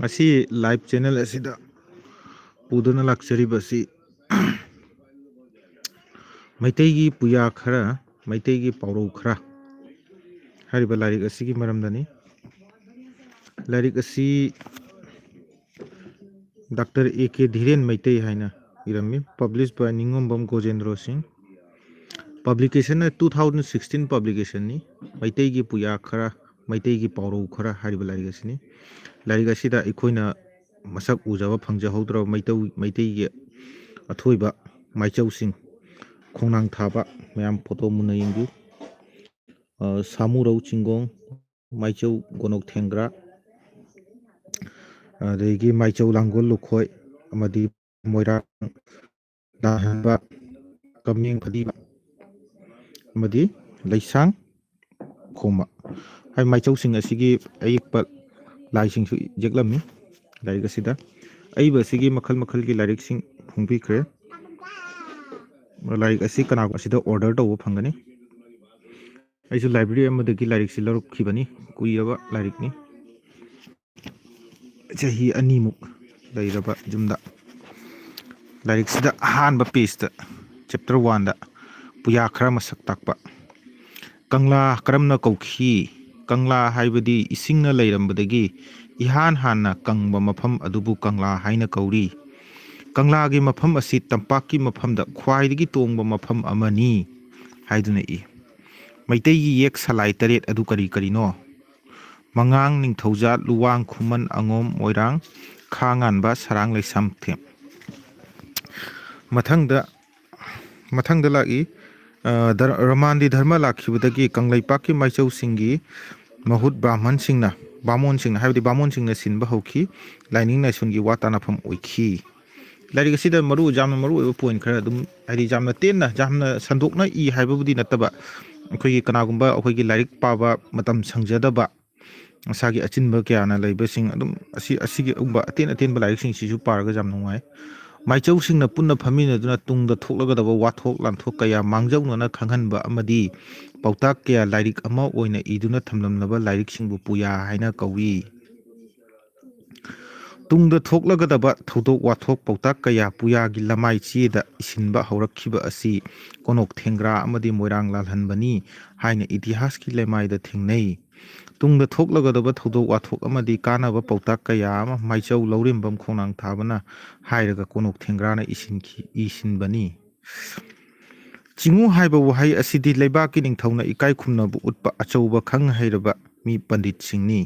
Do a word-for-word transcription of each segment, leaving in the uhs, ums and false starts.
ꯉꯁꯤ live channel ꯑꯁꯤꯗ ꯄꯨꯗꯨꯅ ꯂꯥꯛꯆꯔꯤꯕ ꯑꯁꯤ ꯃꯩꯇꯩꯒꯤ ꯄꯨꯌꯥ ꯈꯔ, ꯃꯩꯇꯩꯒꯤ ꯄꯥꯎꯔꯧ ꯈꯔ ꯍꯥꯏꯔꯤꯕ ꯂꯥꯏꯔꯤꯛ ꯑꯁꯤꯒꯤ ꯃꯔꯝꯗꯅꯤ꯫ ꯂꯥꯏꯔꯤꯛ ꯑꯁꯤ ꯗꯥꯛꯇꯔ ꯑꯦ ꯀꯦ ꯙꯤꯔꯦꯟ ꯃꯩꯇꯩ ꯍꯥꯏꯅ ꯏꯔꯝꯃꯤ꯫ Published by ꯅꯤꯉꯣꯝꯕꯝ ꯒꯣꯖꯦꯟꯗ꯭ꯔꯣ ꯁꯤꯡ꯫ Publication ꯅ two thousand sixteen publication ꯅꯤ꯫ ꯃꯩꯇꯩꯒꯤ ꯄꯨꯌꯥ ꯈꯔ, ꯃꯩꯇꯩꯒꯤ ꯄꯥꯎꯔꯧ ꯈꯔ ꯍꯥꯏꯔꯤꯕ ꯂꯥꯏꯔꯤꯛ ꯑꯁꯤꯅꯤ꯫ ꯂꯥꯏꯔꯤꯛ ꯑꯁꯤꯗ ꯑꯩꯈꯣꯏꯅ ꯃꯁꯛ ꯎꯖꯕ ꯐꯪꯖꯍꯧꯗ꯭ꯔꯕ ꯃꯩꯇꯧ-, ꯃꯩꯇꯩꯒꯤ ꯑꯊꯣꯏꯕ ꯃꯥꯏꯆꯧꯁꯤꯡ, ꯈꯣꯡꯅꯥꯡ ꯊꯥꯕ ꯃꯌꯥꯝ ꯐꯣꯇꯣ ꯃꯨꯟꯅ ꯌꯦꯡꯕꯤꯌꯨ꯫ ꯑ, ꯁꯥꯃꯨꯔꯧ ꯆꯤꯡꯒꯣꯡ, ꯃꯥꯏꯆꯧ ꯒꯣꯅꯣꯛ ꯊꯦꯡꯒ꯭ꯔꯥ, ꯑꯗꯒꯤ ꯃꯥꯏꯆꯧ ꯂꯥꯡꯒꯣꯜ ꯂꯨꯈꯣꯏ ꯑꯃꯗꯤ ꯃꯣꯏꯔꯥꯡ ꯂꯥꯏꯍꯟꯕ, ꯀꯃꯦꯡ ꯐꯗꯤꯕ ꯑꯃꯗꯤ ꯂꯩꯁꯥꯡ ꯈꯣꯝꯕ ꯍꯥꯏꯕ ꯃꯥꯏꯆꯧꯁꯤꯡ ꯑꯁꯤꯒꯤ ꯑꯌꯦꯛꯄ ꯂꯥꯏꯁꯤꯡꯁꯨ ꯌꯦꯛꯂꯝꯃꯤ ꯂꯥꯏꯔꯤꯛ ꯑꯁꯤꯗ꯫ ꯑꯏꯕ ꯑꯁꯤꯒꯤ ꯃꯈꯜ ꯃꯈꯜꯒꯤ ꯂꯥꯏꯔꯤꯛꯁꯤꯡ ꯐꯣꯡꯕꯤꯈ꯭ꯔꯦ꯫ ꯂꯥꯏꯔꯤꯛ ꯑꯁꯤ ꯀꯅꯥꯒꯨꯝꯕ ꯑꯁꯤꯗ order ꯇꯧꯕ ꯐꯪꯒꯅꯤ꯫ ꯑꯩꯁꯨ library ꯑꯃꯗꯒꯤ ꯂꯥꯏꯔꯤꯛꯁꯤ ꯂꯧꯔꯛꯈꯤꯕꯅꯤ꯫ ꯀꯨꯏꯔꯕ ꯂꯥꯏꯔꯤꯛꯅꯤ, ꯆꯍꯤ ꯑꯅꯤꯃꯨꯛ ꯂꯩꯔꯕ ꯌꯨꯝꯗ꯫ ꯂꯥꯏꯔꯤꯛꯁꯤꯗ ꯑꯍꯥꯟꯕ page ꯇ, chapter one ꯗ ꯄꯨꯌꯥ ꯈꯔ ꯃꯁꯛ ꯇꯥꯛꯄ꯫ ꯀꯪꯂꯥ ꯀꯔꯝꯅ ꯀꯧꯈꯤ? ꯀꯪꯂꯥ ꯍꯥꯏꯕꯗꯤ ꯏꯁꯤꯡꯅ ꯂꯩꯔꯝꯕꯗꯒꯤ ꯏꯍꯥꯟ ꯍꯥꯟꯅ ꯀꯪꯕ ꯃꯐꯝ ꯑꯗꯨꯕꯨ ꯀꯪꯂꯥ ꯍꯥꯏꯅ ꯀꯧꯔꯤ꯫ ꯀꯪꯂꯥꯒꯤ ꯃꯐꯝ ꯑꯁꯤ ꯇꯝꯄꯥꯛꯀꯤ ꯃꯐꯝꯗ ꯈ꯭ꯋꯥꯏꯗꯒꯤ ꯇꯣꯡꯕ ꯃꯐꯝ ꯑꯃꯅꯤ ꯍꯥꯏꯗꯨꯅ ꯏ꯫ ꯃꯩꯇꯩꯒꯤ ꯌꯦꯛ ꯁꯂꯥꯏ ꯇꯔꯦꯠ ꯑꯗꯨ ꯀꯔꯤ ꯀꯔꯤꯅꯣ? ꯃꯉꯥꯡ, ꯅꯤꯡꯊꯧꯖꯥ, ꯂꯨꯋꯥꯡ, ꯈꯨꯃꯟ, ꯑꯉꯣꯝ, ꯃꯣꯏꯔꯥꯡ, ꯈꯥ ꯉꯥꯟꯕ, ꯁꯔꯥꯡ, ꯂꯩꯁꯥꯝꯊꯦꯝ꯫ ꯃꯊꯪꯗ ꯃꯊꯪꯗ ꯂꯥꯛꯏ꯫ ꯑ, ꯙꯔ-, ꯔꯣꯃꯥꯟꯗꯤ ꯙꯔꯃ ꯂꯥꯛꯈꯤꯕꯗꯒꯤ ꯀꯪꯂꯩꯄꯥꯛꯀꯤ ꯃꯥꯏꯆꯧꯁꯤꯡꯒꯤ ꯃꯍꯨꯠ ꯕ꯭ꯔꯥꯍꯃꯟꯁꯤꯡꯅ, ꯕꯥꯃꯣꯟꯁꯤꯡꯅ, ꯍꯥꯏꯕꯗꯤ ꯕꯥꯃꯣꯟꯁꯤꯡꯅ ꯁꯤꯟꯕ ꯍꯧꯈꯤ꯫ ꯂꯥꯏꯅꯤꯡ ꯂꯥꯏꯁꯣꯟꯒꯤ ꯋꯥ ꯇꯥꯅꯐꯝ ꯑꯣꯏꯈꯤ꯫ ꯂꯥꯏꯔꯤꯛ ꯑꯁꯤꯗ ꯃꯔꯨ, ꯌꯥꯝꯅ ꯃꯔꯨ ꯑꯣꯏꯕ ꯄꯣꯏꯟ ꯈꯔ ꯑꯗꯨꯝ, ꯍꯥꯏꯗꯤ ꯌꯥꯝꯅ ꯇꯦꯟꯅ, ꯌꯥꯝꯅ ꯁꯟꯗꯣꯛꯅ ꯏ ꯍꯥꯏꯕꯕꯨꯗꯤ ꯅꯠꯇꯕ, ꯑꯩꯈꯣꯏꯒꯤ ꯀꯅꯥꯒꯨꯝꯕ ꯑꯩꯈꯣꯏꯒꯤ ꯂꯥꯏꯔꯤꯛ ꯄꯥꯕ ꯃꯇꯝ ꯁꯪꯖꯗꯕ, ꯃꯁꯥꯒꯤ ꯑꯆꯤꯟꯕ ꯀꯌꯥꯅ ꯂꯩꯕꯁꯤꯡ ꯑꯗꯨꯝ ꯑꯁꯤ, ꯑꯁꯤꯒꯨꯝꯕ ꯑꯇꯦꯟ ꯑꯇꯦꯟꯕ ꯂꯥꯏꯔꯤꯛꯁꯤꯡꯁꯤꯁꯨ ꯄꯥꯔꯒ ꯌꯥꯝ ꯅꯨꯡꯉꯥꯏ꯫ ꯃꯥꯏꯆꯧꯁꯤꯡꯅ ꯄꯨꯟꯅ ꯐꯝꯃꯤꯟꯅꯗꯨꯅ ꯇꯨꯡꯗ ꯊꯣꯛꯂꯒꯗꯕ ꯋꯥꯊꯣꯛ ꯂꯥꯟꯊꯣꯛ ꯀꯌꯥ ꯃꯥꯡꯖꯧꯅꯅ ꯈꯪꯍꯟꯕ ꯑꯃꯗꯤ ꯄꯥꯎꯇꯥꯛ ꯀꯌꯥ ꯂꯥꯏꯔꯤꯛ ꯑꯃ ꯑꯣꯏꯅ ꯏꯗꯨꯅ ꯊꯝꯂꯝꯂꯕ ꯂꯥꯏꯔꯤꯛꯁꯤꯡꯕꯨ ꯄꯨꯌꯥ ꯍꯥꯏꯅ ꯀꯧꯏ꯫ ꯇꯨꯡꯗ ꯊꯣꯛꯂꯒꯗꯕ ꯊꯧꯗꯣꯛ ꯋꯥꯊꯣꯛ ꯄꯥꯎꯇꯥꯛ ꯀꯌꯥ ꯄꯨꯌꯥꯒꯤ ꯂꯃꯥꯏ ꯆꯦꯗ ꯏꯁꯤꯟꯕ ꯍꯧꯔꯛꯈꯤꯕ ꯑꯁꯤ ꯀꯣꯅꯣꯛ ꯊꯦꯡꯒ꯭ꯔꯥ ꯑꯃꯗꯤ ꯃꯣꯏꯔꯥꯡ ꯂꯥꯜꯍꯟꯕꯅꯤ ꯍꯥꯏꯅ ꯏꯇꯤꯍꯥꯁꯀꯤ ꯂꯩꯃꯥꯏꯗ ꯊꯦꯡꯅꯩ꯫ ꯇꯨꯡꯗ ꯊꯣꯛꯂꯒꯗꯕ ꯊꯧꯗꯣꯛ ꯋꯥꯊꯣꯛ ꯑꯃꯗꯤ ꯀꯥꯟꯅꯕ ꯄꯥꯎꯇꯥꯛ ꯀꯌꯥ ꯑꯃ ꯃꯥꯏꯆꯧ ꯂꯧꯔꯦꯝꯕꯝ ꯈꯣꯡꯅꯥꯡ ꯊꯥꯕꯅ ꯍꯥꯏꯔꯒ ꯀꯣꯅꯣꯛ ꯊꯦꯡꯒ꯭ꯔꯥꯅ ꯏꯁꯤꯟꯈꯤ-, ꯏꯁꯤꯟꯕꯅꯤ꯫ ꯆꯤꯉꯨ ꯍꯥꯏꯕ ꯋꯥꯍꯩ ꯑꯁꯤꯗꯤ ꯂꯩꯕꯥꯛꯀꯤ ꯅꯤꯡꯊꯧꯅ ꯏꯀꯥꯏ ꯈꯨꯝꯅꯕ ꯎꯠꯄ ꯑꯆꯧꯕ ꯈꯪ ꯍꯩꯔꯕ ꯃꯤ ꯄꯟꯗꯤꯠꯁꯤꯡꯅꯤ꯫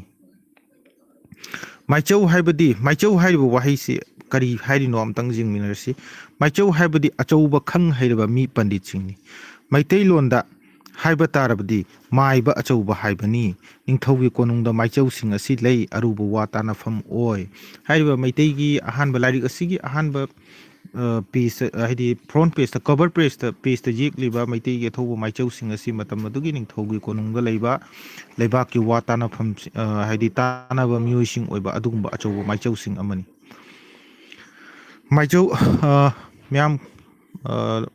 ꯃꯥꯏꯆꯧ ꯍꯥꯏꯕꯗꯤ, ꯃꯥꯏꯆꯧ ꯍꯥꯏꯔꯤꯕ ꯋꯥꯍꯩꯁꯤ ꯀꯔꯤ ꯍꯥꯏꯔꯤꯅꯣ ꯑꯝꯇꯪ ꯌꯦꯡꯃꯤꯟꯅꯔꯁꯤ꯫ ꯃꯥꯏꯆꯧ ꯍꯥꯏꯕꯗꯤ ꯑꯆꯧꯕ ꯈꯪ ꯍꯩꯔꯕ ꯃꯤ ꯄꯟꯗꯤꯠꯁꯤꯡꯅꯤ꯫ ꯃꯩꯇꯩꯂꯣꯟꯗ ꯍꯥꯏꯕ ꯇꯥꯔꯕꯗꯤ ꯃꯥꯏꯕ ꯑꯆꯧꯕ ꯍꯥꯏꯕꯅꯤ꯫ ꯅꯤꯡꯊꯧꯒꯤ ꯀꯣꯅꯨꯡꯗ ꯃꯥꯏꯆꯧꯁꯤꯡ ꯑꯁꯤ ꯂꯩ, ꯑꯔꯨꯕ ꯋꯥ ꯇꯥꯅꯐꯝ ꯑꯣꯏ꯫ ꯍꯥꯏꯔꯤꯕ ꯃꯩꯇꯩꯒꯤ ꯑꯍꯥꯟꯕ ꯂꯥꯏꯔꯤꯛ ꯑꯁꯤꯒꯤ ꯑꯍꯥꯟꯕ, ꯑ, ꯄꯦꯖꯇ, ꯍꯥꯏꯗꯤ ꯐ꯭ꯔꯣꯟꯠ ꯄꯦꯖꯇ, ꯀꯚꯔ ꯄꯦꯖꯇ, ꯄꯦꯖꯇ ꯌꯦꯛꯂꯤꯕ ꯃꯩꯇꯩꯒꯤ ꯑꯊꯧꯕ ꯃꯥꯏꯆꯧꯁꯤꯡ ꯑꯁꯤ ꯃꯇꯝ ꯑꯗꯨꯒꯤ ꯅꯤꯡꯊꯧꯒꯤ ꯀꯣꯅꯨꯡꯗ ꯂꯩꯕ ꯂꯩꯕꯥꯛꯀꯤ ꯋꯥ ꯇꯥꯅꯐꯝ, ꯑ, ꯍꯥꯏꯗꯤ ꯇꯥꯅꯕ ꯃꯤꯑꯣꯏꯁꯤꯡ ꯑꯣꯏꯕ ꯑꯗꯨꯒꯨꯝꯕ ꯑꯆꯧꯕ ꯃꯥꯏꯆꯧꯁꯤꯡ ꯑꯃꯅꯤ꯫ ꯃꯥꯏꯆꯧ, ꯑ, ꯃꯌꯥꯝ, ꯑ,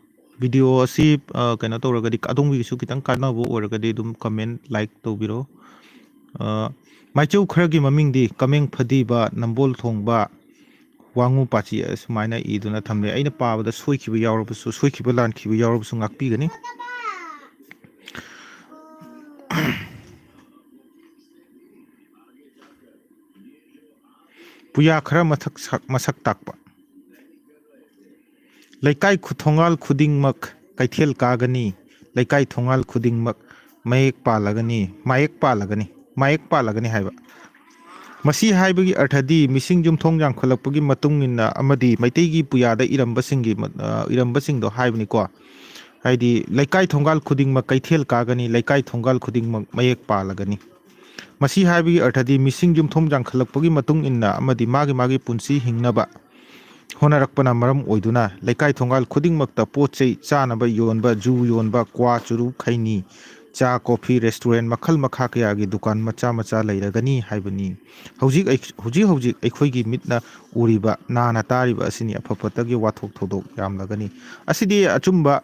ꯚꯤꯗꯤꯑꯣ ꯑꯁꯤ, ꯑ, ꯀꯩꯅꯣ ꯇꯧꯔꯒꯗꯤ, ꯑꯗꯣꯝꯒꯤꯁꯨ ꯈꯤꯇꯪ ꯀꯥꯟꯅꯕ ꯑꯣꯏꯔꯒꯗꯤ ꯑꯗꯨꯝ ꯀꯃꯦꯟ, ꯂꯥꯏꯛ ꯇꯧꯕꯤꯔꯣ꯫ ꯑ, ꯃꯥꯏꯆꯧ ꯈꯔꯒꯤ ꯃꯃꯤꯡꯗꯤ ꯀꯃꯦꯡ ꯐꯗꯤꯕ, ꯅꯝꯕꯣꯜ ꯊꯣꯡꯕ, ꯋꯥꯉꯨ ꯄꯥꯆꯤ ꯑꯁꯨꯃꯥꯏꯅ ꯏꯗꯨꯅ ꯊꯝꯂꯦ꯫ ꯑꯩꯅ ꯄꯥꯕꯗ ꯁꯣꯏꯈꯤꯕ ꯌꯥꯎꯔꯕꯁꯨ, ꯁꯣꯏꯈꯤꯕ ꯂꯥꯟꯈꯤꯕ ꯌꯥꯎꯔꯕꯁꯨ ꯉꯥꯛꯄꯤꯒꯅꯤ꯫ ꯄꯨꯌꯥ ꯈꯔ ꯃꯊꯛ ꯁꯛ-, ꯃꯁꯛ ꯇꯥꯛꯄ꯫ ꯂꯩꯀꯥꯏ ꯈꯨ-, ꯊꯣꯡꯒꯥꯜ ꯈꯨꯗꯤꯡꯃꯛ ꯀꯩꯊꯦꯜ ꯀꯥꯒꯅꯤ꯫ ꯂꯩꯀꯥꯏ ꯊꯣꯡꯒꯥꯜ ꯈꯨꯗꯤꯡꯃꯛ ꯃꯌꯦꯛ ꯄꯥꯜꯂꯒꯅꯤ, ꯃꯥꯌꯦꯛ ꯄꯥꯜꯂꯒꯅꯤ, ꯃꯥꯌꯦꯛ ꯄꯥꯜꯂꯒꯅꯤ ꯍꯥꯏꯕ꯫ ꯃꯁꯤ ꯍꯥꯏꯕꯒꯤ ꯑꯔꯊꯗꯤ ꯃꯤꯁꯤꯡ ꯌꯨꯝꯊꯣꯡ ꯌꯥꯝꯈꯠꯂꯛꯄꯒꯤ ꯃꯇꯨꯡ ꯏꯟꯅ ꯑꯃꯗꯤ ꯃꯩꯇꯩꯒꯤ ꯄꯨꯌꯥꯗ ꯏꯔꯝꯕꯁꯤꯡꯒꯤ ꯃ-, ꯑ, ꯏꯔꯝꯕꯁꯤꯡꯗꯣ ꯍꯥꯏꯕꯅꯤꯀꯣ꯫ ꯍꯥꯏꯗꯤ, "ꯂꯩꯀꯥꯏ ꯊꯣꯡꯒꯥꯜ ꯈꯨꯗꯤꯡꯃꯛ ꯀꯩꯊꯦꯜ ꯀꯥꯒꯅꯤ, ꯂꯩꯀꯥꯏ ꯊꯣꯡꯒꯥꯜ ꯈꯨꯗꯤꯡꯃꯛ ꯃꯌꯦꯛ ꯄꯥꯜꯂꯒꯅꯤ"꯫ ꯃꯁꯤ ꯍꯥꯏꯕꯒꯤ ꯑꯔꯊꯗꯤ ꯃꯤꯁꯤꯡ ꯌꯨꯝꯊꯣꯡ ꯌꯥꯝꯈꯠꯂꯛꯄꯒꯤ ꯃꯇꯨꯡ ꯏꯟꯅ ꯑꯃꯗꯤ ꯃꯥꯒꯤ ꯃꯥꯒꯤ ꯄꯨꯟꯁꯤ ꯍꯤꯡꯅꯕ ꯍꯣꯠꯅꯔꯛꯄꯅ ꯃꯔꯝ ꯑꯣꯏꯗꯨꯅ ꯂꯩꯀꯥꯏ ꯊꯣꯡꯒꯥꯜ ꯈꯨꯗꯤꯡꯃꯛꯇ ꯄꯣꯠ ꯆꯩ ꯆꯥꯅꯕ ꯌꯣꯟꯕ, ꯖꯨ ꯌꯣꯟꯕ, ꯀ꯭ꯋꯥ, ꯆꯨꯔꯨꯞ, ꯈꯩꯅꯤ, ꯆꯥ, ꯀꯣꯐꯤ, ꯔꯦꯁꯇꯨꯔꯦꯟ ꯃꯈꯜ ꯃꯈꯥ ꯀꯌꯥꯒꯤ ꯗꯨꯀꯥꯟ ꯃꯆꯥ ꯃꯆꯥ ꯂꯩꯔꯒꯅꯤ ꯍꯥꯏꯕꯅꯤ꯫ ꯍꯧꯖꯤꯛ ꯑꯩ-, ꯍꯧꯖꯤꯛ ꯍꯧꯖꯤꯛ ꯑꯩꯈꯣꯏꯒꯤ ꯃꯤꯠꯅ ꯎꯔꯤꯕ, ꯅꯥꯅ ꯇꯥꯔꯤꯕ ꯑꯁꯤꯅꯤ꯫ ꯑꯐ ꯐꯠꯇꯒꯤ ꯋꯥꯊꯣꯛ ꯊꯧꯗꯣꯛ ꯌꯥꯝꯂꯒꯅꯤ꯫ ꯑꯁꯤꯗꯤ ꯑꯆꯨꯝꯕ,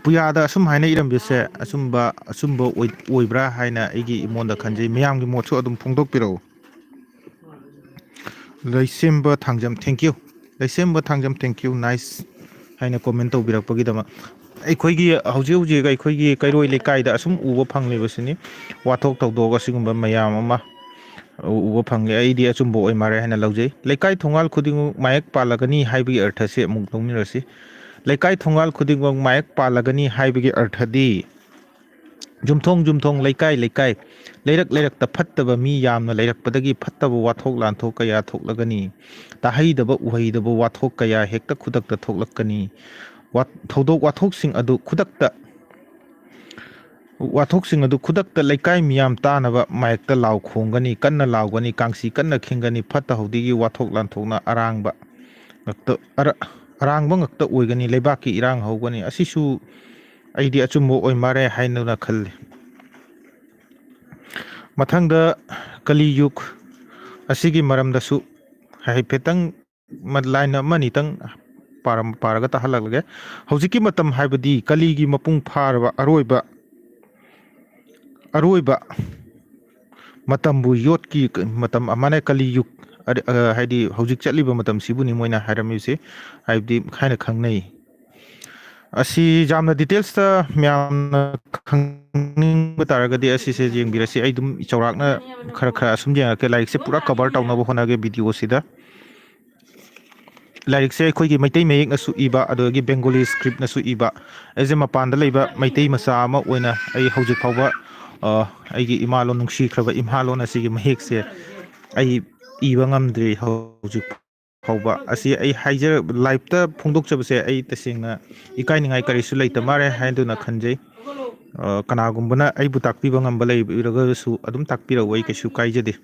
ꯄꯨꯌꯥꯗ ꯑꯁꯨꯝ ꯍꯥꯏꯅ ꯏꯔꯝꯕꯁꯦ ꯑꯆꯨꯝꯕ, ꯑꯆꯨꯝꯕ ꯑꯣꯏ-, ꯑꯣꯏꯕ꯭ꯔꯥ ꯍꯥꯏꯅ ꯑꯩꯒꯤ ꯏꯃꯣꯟꯗ ꯈꯟꯖꯩ꯫ ꯃꯌꯥꯝꯒꯤ ꯃꯣꯠꯁꯨ ꯑꯗꯨꯝ ꯐꯣꯡꯗꯣꯛꯄꯤꯔꯛꯎ꯫ ꯂꯩꯁꯦꯝꯕ Thangjam, thank you꯫ ꯂꯩꯁꯦꯝꯕ Thangjam, thank you, nice ꯍꯥꯏꯅ comment ꯇꯧꯕꯤꯔꯛꯄꯒꯤꯗꯃꯛ꯫ ꯑꯩꯈꯣꯏꯒꯤ ꯍꯧꯖꯤꯛ ꯍꯧꯖꯤꯛ ꯑꯩꯈꯣꯏꯒꯤ ꯀꯩꯔꯣꯏ ꯂꯩꯀꯥꯏꯗ ꯑꯁꯨꯝ ꯎꯕ ꯐꯪꯂꯤꯕꯁꯤꯅꯤ, ꯋꯥꯊꯣꯛ ꯊꯧꯗꯣꯛ ꯑꯁꯤꯒꯨꯝꯕ ꯃꯌꯥꯝ ꯑꯃ ꯎꯕ ꯐꯪꯂꯦ꯫ ꯑꯩꯗꯤ ꯑꯆꯨꯝꯕ ꯑꯣꯏ ꯃꯥꯜꯂꯦ ꯍꯥꯏꯅ ꯂꯧꯖꯩ꯫ "ꯂꯩꯀꯥꯏ ꯊꯣꯡꯒꯥꯜ ꯈꯨꯗꯤꯡꯃꯛ ꯃꯥꯌꯦꯛ ꯄꯥꯜꯂꯒꯅꯤ" ꯍꯥꯏꯕꯒꯤ ꯑꯔꯊꯁꯦ ꯑꯃꯨꯛ ꯂꯧꯃꯤꯟꯅꯔꯁꯤ꯫ "ꯂꯩꯀꯥꯏ ꯊꯣꯡꯒꯥꯜ ꯈꯨꯗꯤꯡꯃꯛ ꯃꯥꯌꯦꯛ ꯄꯥꯜꯂꯒꯅꯤ" ꯍꯥꯏꯕꯒꯤ ꯑꯔꯊꯗꯤ, ꯌꯨꯝꯊꯣꯡ ꯌꯨꯝꯊꯣꯡ, ꯂꯩꯀꯥꯏ ꯂꯩꯀꯥꯏ, ꯂꯩꯔꯛ ꯂꯩꯔꯛꯇ ꯐꯠꯇꯕ ꯃꯤ ꯌꯥꯝꯅ ꯂꯩꯔꯛꯄꯗꯒꯤ ꯐꯠꯇꯕ ꯋꯥꯊꯣꯛ ꯂꯥꯟꯊꯣꯛ ꯀꯌꯥ ꯊꯣꯛꯂꯒꯅꯤ꯫ ꯇꯥꯍꯩꯗꯕ ꯎꯍꯩꯗꯕ ꯋꯥꯊꯣꯛ ꯀꯌꯥ ꯍꯦꯛꯇ ꯈꯨꯗꯛꯇ ꯊꯣꯛꯂꯛꯀꯅꯤ꯫ ꯋꯥ-, ꯊꯧꯗꯣꯛ ꯋꯥꯊꯣꯛꯁꯤꯡ ꯑꯗꯨ ꯈꯨꯗꯛꯇ, ꯋꯥꯊꯣꯛꯁꯤꯡ ꯑꯗꯨ ꯈꯨꯗꯛꯇ ꯂꯩꯀꯥꯏ ꯃꯤꯌꯥꯝ ꯇꯥꯅꯕ ꯃꯥꯌꯦꯛꯇ ꯂꯥꯎ ꯈꯣꯡꯒꯅꯤ, ꯀꯟꯅ ꯂꯥꯎꯒꯅꯤ, ꯀꯥꯡꯁꯤ ꯀꯟꯅ ꯈꯤꯡꯒꯅꯤ, ꯐꯠꯇ ꯍꯥꯎꯗꯤꯒꯤ ꯋꯥꯊꯣꯛ ꯂꯥꯟꯊꯣꯛꯅ ꯑꯔꯥꯡꯕ ꯉꯥꯛꯇ, ꯑꯔ-, ꯑꯔꯥꯡꯕ ꯉꯥꯛꯇ ꯑꯣꯏꯒꯅꯤ, ꯂꯩꯕꯥꯛꯀꯤ ꯏꯔꯥꯡ ꯍꯧꯒꯅꯤ꯫ ꯑꯁꯤꯁꯨ ꯑꯩꯗꯤ ꯑꯆꯨꯝꯕ ꯑꯣꯏ ꯃꯥꯜꯂꯦ ꯍꯥꯏꯅ ꯈꯜꯂꯤ꯫ ꯃꯊꯪꯗ ꯀꯂꯤ ꯌꯨꯒ ꯑꯁꯤꯒꯤ ꯃꯔꯝꯗꯁꯨ ꯍꯥꯏꯐꯦꯠꯇꯪ ꯃ-, line ꯑꯃꯅꯤꯇꯪ ꯄꯥꯔꯝ-, ꯄꯥꯔꯒ ꯇꯥꯍꯜꯂꯛꯂꯒꯦ꯫ ꯍꯧꯖꯤꯛꯀꯤ ꯃꯇꯝ ꯍꯥꯏꯕꯗꯤ ꯀꯂꯤꯒꯤ ꯃꯄꯨꯡ ꯐꯥꯔꯕ ꯑꯔꯣꯏꯕ, ꯑꯔꯣꯏꯕ ꯃꯇꯝꯕꯨ ꯌꯣꯠꯀꯤ ꯀ-, ꯃꯇꯝ ꯑꯃꯅ ꯀꯂꯤ ꯌꯨꯒ ꯑꯔ-, ꯑ, ꯍꯥꯏꯗꯤ ꯍꯧꯖꯤꯛ ꯆꯠꯂꯤꯕ ꯃꯇꯝꯁꯤꯕꯨꯅꯤ ꯃꯣꯏꯅ ꯍꯥꯏꯔꯝꯃꯤꯁꯦ, ꯍꯥꯏꯕꯗꯤ ꯍꯥꯏꯅ ꯈꯪꯅꯩ꯫ ꯑꯁꯤ ꯌꯥꯝꯅ details ꯇ ꯃꯌꯥꯝꯅ ꯈꯪꯅꯤꯡꯕ ꯇꯥꯔꯒꯗꯤ ꯑꯁꯤꯁꯦ ꯌꯦꯡꯕꯤꯔꯁꯤ꯫ ꯑꯩ ꯑꯗꯨꯝ ꯆꯥꯎꯔꯥꯛꯅ ꯈꯔ ꯈꯔ ꯑꯁꯨꯝ ꯌꯦꯡꯉꯛꯀꯦ꯫ ꯂꯥꯏꯔꯤꯛꯁꯦ ꯄꯨꯔꯥ cover ꯇꯧꯅꯕ ꯍꯣꯠꯅꯒꯦ video ꯁꯤꯗ꯫ ꯂꯥꯏꯔꯤꯛꯁꯦ ꯑꯩꯈꯣꯏꯒꯤ ꯃꯩꯇꯩ ꯃꯌꯦꯛꯅꯁꯨ ꯏꯕ, ꯑꯗꯨꯗꯒꯤ Bengali script ꯅꯁꯨ ꯏꯕ꯫ ꯑꯩꯁꯦ ꯃꯄꯥꯟꯗ ꯂꯩꯕ ꯃꯩꯇꯩ ꯃꯆꯥ ꯑꯃ ꯑꯣꯏꯅ ꯑꯩ ꯍꯧꯖꯤꯛ ꯐꯥꯎꯕ, ꯑ, ꯑꯩꯒꯤ ꯏꯃꯥ ꯂꯣꯟ, ꯅꯨꯡꯁꯤꯈ꯭ꯔꯕ ꯏꯃꯥ ꯂꯣꯟ ꯑꯁꯤꯒꯤ ꯃꯌꯦꯛꯁꯦ ꯑꯩ ꯏꯕ ꯉꯝꯗ꯭ꯔꯤ ꯍꯧꯖꯤꯛ ꯐꯥꯎꯕ꯫ ꯑꯁꯤ ꯑꯩ ꯍꯥꯏꯖ-, ꯂꯥꯏꯞꯇ ꯐꯣꯡꯗꯣꯛꯆꯕꯁꯦ ꯑꯩ ꯇꯁꯦꯡꯅ ꯏꯀꯥꯏꯅꯤꯡꯉꯥꯏ ꯀꯔꯤꯁꯨ ꯂꯩꯇ ꯃꯥꯜꯂꯦ ꯍꯥꯏꯗꯨꯅ ꯈꯟꯖꯩ꯫ ꯑ, ꯀꯅꯥꯒꯨꯝꯕꯅ ꯑꯩꯕꯨ ꯇꯥꯛꯄꯤꯕ ꯉꯝꯕ ꯂꯩꯕꯤꯔꯒꯁꯨ ꯑꯗꯨꯝ ꯇꯥꯛꯄꯤꯔꯛꯎ, ꯑꯩ ꯀꯩꯁꯨ ꯀꯥꯏꯖꯗꯦ꯫